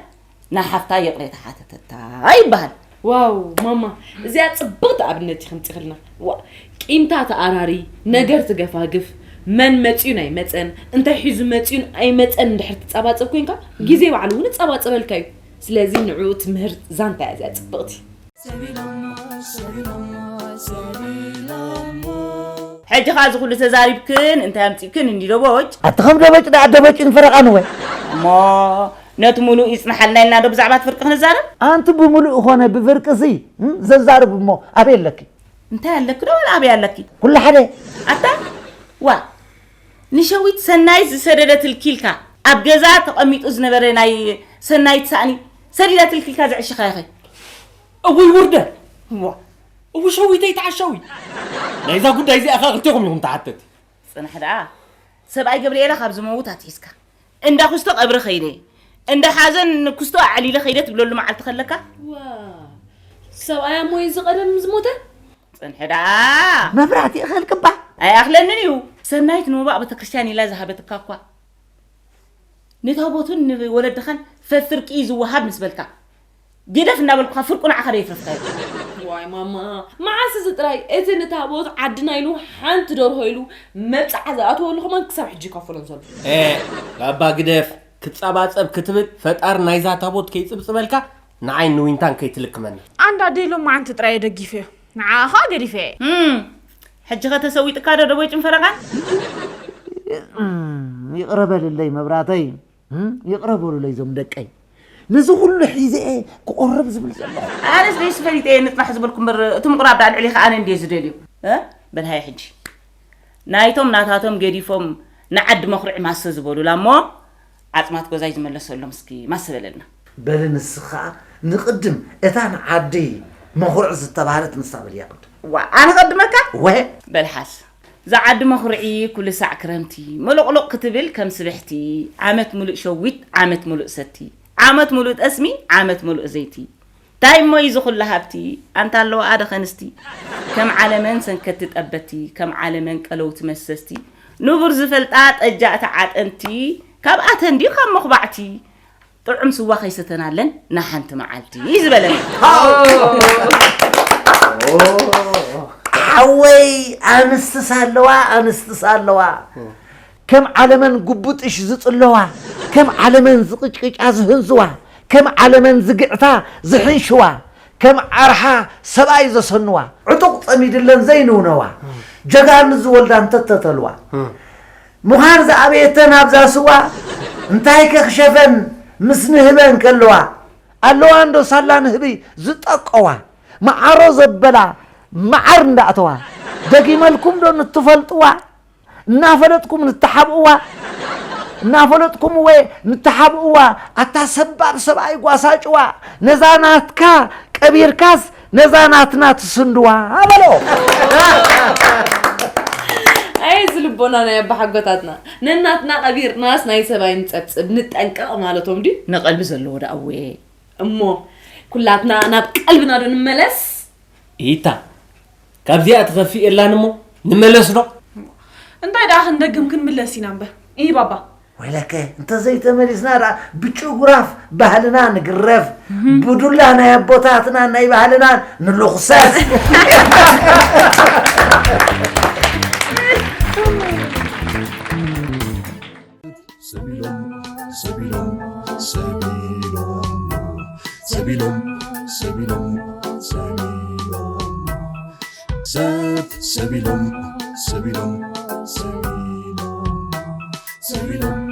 ናይ ሓፍታ ይቕሬታ ሓተተታ ይበሃል። ዋው ማማ እዚኣ ጽብቕቲ ኣብነት ኢኺ ምጺኽልና። ዋ ቂምታ ተኣራሪ፣ ነገር ትገፋግፍ፣ መን መጺኡን ኣይመጸን እንታይ ሒዙ መጺኡን ኣይመጸን እንድሕር ትጻባጸብ ኮይንካ ግዜ ባዕሉ እውን እጻባጸበልካ እዩ። ስለዚ ንዕኡ ትምህር ዛንታ እያ እዚኣ ጽብቕቲ። ሕጂ ኸኣ እዚ ኩሉ ተዛሪብክን እንታይ ኣምጺእክን እንዲ ደቦጭ? ኣቲ ከም ደበጭ ደኣ ደበጭ ንፈረቓ ንወ። እሞ ነቲ ሙሉእ ይጽንሓልና ኢልና ዶ ብዛዕባ እቲ ፍርቂ ክንዛረብ? ኣንቲ ብምሉእ ኾነ ብፍርቅሲ ዘዛርብ እሞ ኣበይ ኣለኪ? እንታይ ኣለኪ ዶ ወላ ኣበይ ኣለኪ? ኩሉ ሓደ። ኣታ ዋ ንሸዊት ሰናይት ዝሰደደትልኪ ኢልካ ኣብ ገዛ ተቐሚጡ ዝነበረ ናይ ሰናይት ሳእኒ ሰዲዳትልኪ ኢልካ ዘዕሽኻያ ኸ? እውይ ውርደት! እዋ እው ሸዊተይ ተዓሻዊ! ናይዛ ጉዳይ እዚኣ ኸኣ ክልቴኹም ኢኹም ተሓተቲ። ጽንሕ ደኣ ሰብኣይ ገብርኤላ ካብ ዝመውት ኣትሒዝካ እንዳ ኩስቶ ቀብሪ ኸይደ እንዳ ሓዘን ኩስቶ ኣዕሊለ ኸይደ ትብለሉ መዓልቲ ኸለካ? ዋ ሰብኣያ እሞ እዩ ዝቐደም ዝሞተ? ጽንሒ ደኣ መብራህቲ እኸልክባ ኣይኣኽለንን እዩ። ሰናይት ንምባእ ቤተክርስትያን ኢላ ዝሃበትካ እኳ ንታቦቱን ንወለድኻን ፈፍርቂ እዩ ዝወሃብ ምስ በልካ ግደፍ እናበልኩኻ ፍርቁ ንዓኻ ዶ የትረፍካዮ? ዋይ ማማ፣ መዓስ እዚ ጥራይ እቲ ንታቦት ዓድና ኢሉ ሓንቲ ደርሆ ኢሉ መብጽዓ ዝኣተወሉ ከማን ክሳብ ሕጂ ይከፍሎን ዘሎ። ኤ፣ ላባ ግደፍ፣ ክጸባጸብ ክትብል ፈጣሪ ናይዛ ታቦት ከይጽብጽበልካ ንዓይ ንዊንታን ከይትልክመና። ኣንዳ ኣደይ ሎም መዓንቲ ጥራይ እየ ደጊፈዮ። ንዓኻ ገዲፈ እየ። እም፣ ሕጂ ኸ ተሰዊጥካ ዶ ደቦይ ጭንፈረቓን? እም፣ ይቕረ በልለይ መብራተይ። እም፣ ይቕረ በሉለይ እዞም ደቀይ። ነዚ ኩሉ ሒዘ እየ ክቆርብ ዝብል ዘለኹ። ኣነስ ደይስ ፈሊጠ እየ ንጽናሕ ዝበልኩ እምበር፣ እቲ ምቑራብ ደኣ ልዕሊ ከኣ ኣነ እንድየ ዝደልዮ። እ? በል ሃየ ሕጂ። ናይቶም ናታቶም ገዲፎም ንዓዲ መኹርዒ ማሰ ዝበሉላ እሞ፣ ዓጽማት ጎዛይ ዝመለሰሎም እስኪ ማሰ በለልና። በሊ ንስኻ ንቕድም እታ ንዓዲ መኹርዒ ዝተባህለት ንሳ በልያ ቅድም። ዋ፣ ኣነ ቀድመካ? ወ- በል ሓስ። እዛ ዓዲ መኹርዒ ኩሉ ሳዕ ክረምቲ፣ መሎቕሎቕ ክትብል ከም ስብሕቲ፣ ዓመት ሙሉእ ሸዊት፣ ዓመት ሙሉእ ሰቲ፣ ዓመት ሙሉእ ጠስሚ፣ ዓመት ሙሉእ ዘይቲ። እንታይ እሞ እዩ እዚ ኩሉ ሃብቲ? ኣንታ ኣለዋ ኣደ ኸንስቲ፣ ከም ዓለመን ሰንከቲ ጠበቲ፣ ከም ዓለመን ቀለውቲ መሰስቲ፣ ንቡር ዝፈልጣ ጠጃእቲ ዓጠንቲ፣ ካብኣተን ድዩ ካብ መኹባዕቲ? ጥዑም ስዋ ከይሰተናለን ንሓንቲ መዓልቲ እዩ ዝበለና። ሓወይ፣ ኣንስትስ ኣለዋ፣ ኣንስትስ ኣለዋ። ከም ዓለመን ጉቡጥሽ ዝጽለዋ፣ ከም ዓለመን ዝቕጭቅጫ ዝህንዝዋ፣ ከም ዓለመን ዝግዕታ ዝሕንሽዋ፣ ከም ዓርሓ ሰብኣይ ዘሰንዋ፣ ዕጡቕ ጸሚድለን ዘይንውነዋ፣ ጀጋኑ ዝወልዳ እንተተተልዋ፣ ምዃን ዝኣበየተን ኣብዛ ስዋ፣ እንታይ ከኽሸፈን ምስ ንህበን ከለዋ፣ ኣለዋ እንዶ ሳላ ንህቢ ዝጠቀዋ፣ መዓሮ ዘበላ መዓር እንዳእተዋ፣ ደጊመልኩም ዶ ንትፈልጥዋ? እናፈለጥኩም ንተሓብእዋ፣ እናፈለጥኩም ወ ንተሓብእዋ፣ ኣታ ሰባብ ሰብኣይ ጓሳጭዋ፣ ነዛ ናትካ ቀቢርካስ ነዛ ናትና ትስንድዋ በሎ። ኣይ፣ እዚ ልቦና ናይ ኣባሓጎታትና። ነናትና ቀቢርናስ ናይ ሰብኣይ ንጸብጽብ፣ ንጠንቀቕ ማለቶም ድዩ? ንቐልቢ ዘለዎ ደኣ እወ። እሞ፣ ኩላትና ናብ ቀልብና ዶ ንመለስ? ኢታ፣ ካብዚኣ ትኸፍእ የላን እሞ፣ ንመለስ ዶ? እንታይ ደኣ ክንደግም ክንምለስ ኢና እምበር። እይ ባባ። ወይለከ፣ እንተዘይተመሊስና ደኣ ብጭጉራፍ ባህልና ንግረፍ፣ ብዱላ ናይ ኣቦታትና ናይ ባህልና ንልኹሰስ። ሰቢሎም፣ ሰቢሎም፣ ሰቢሎም፣ ሰቢሎም፣ ሰቢሎም፣ ሰቢሎም፣ ሰብ ሰቢሎም፣ ሰቢሎም፣ ሰቢሎም፣ ሰቢሎም፣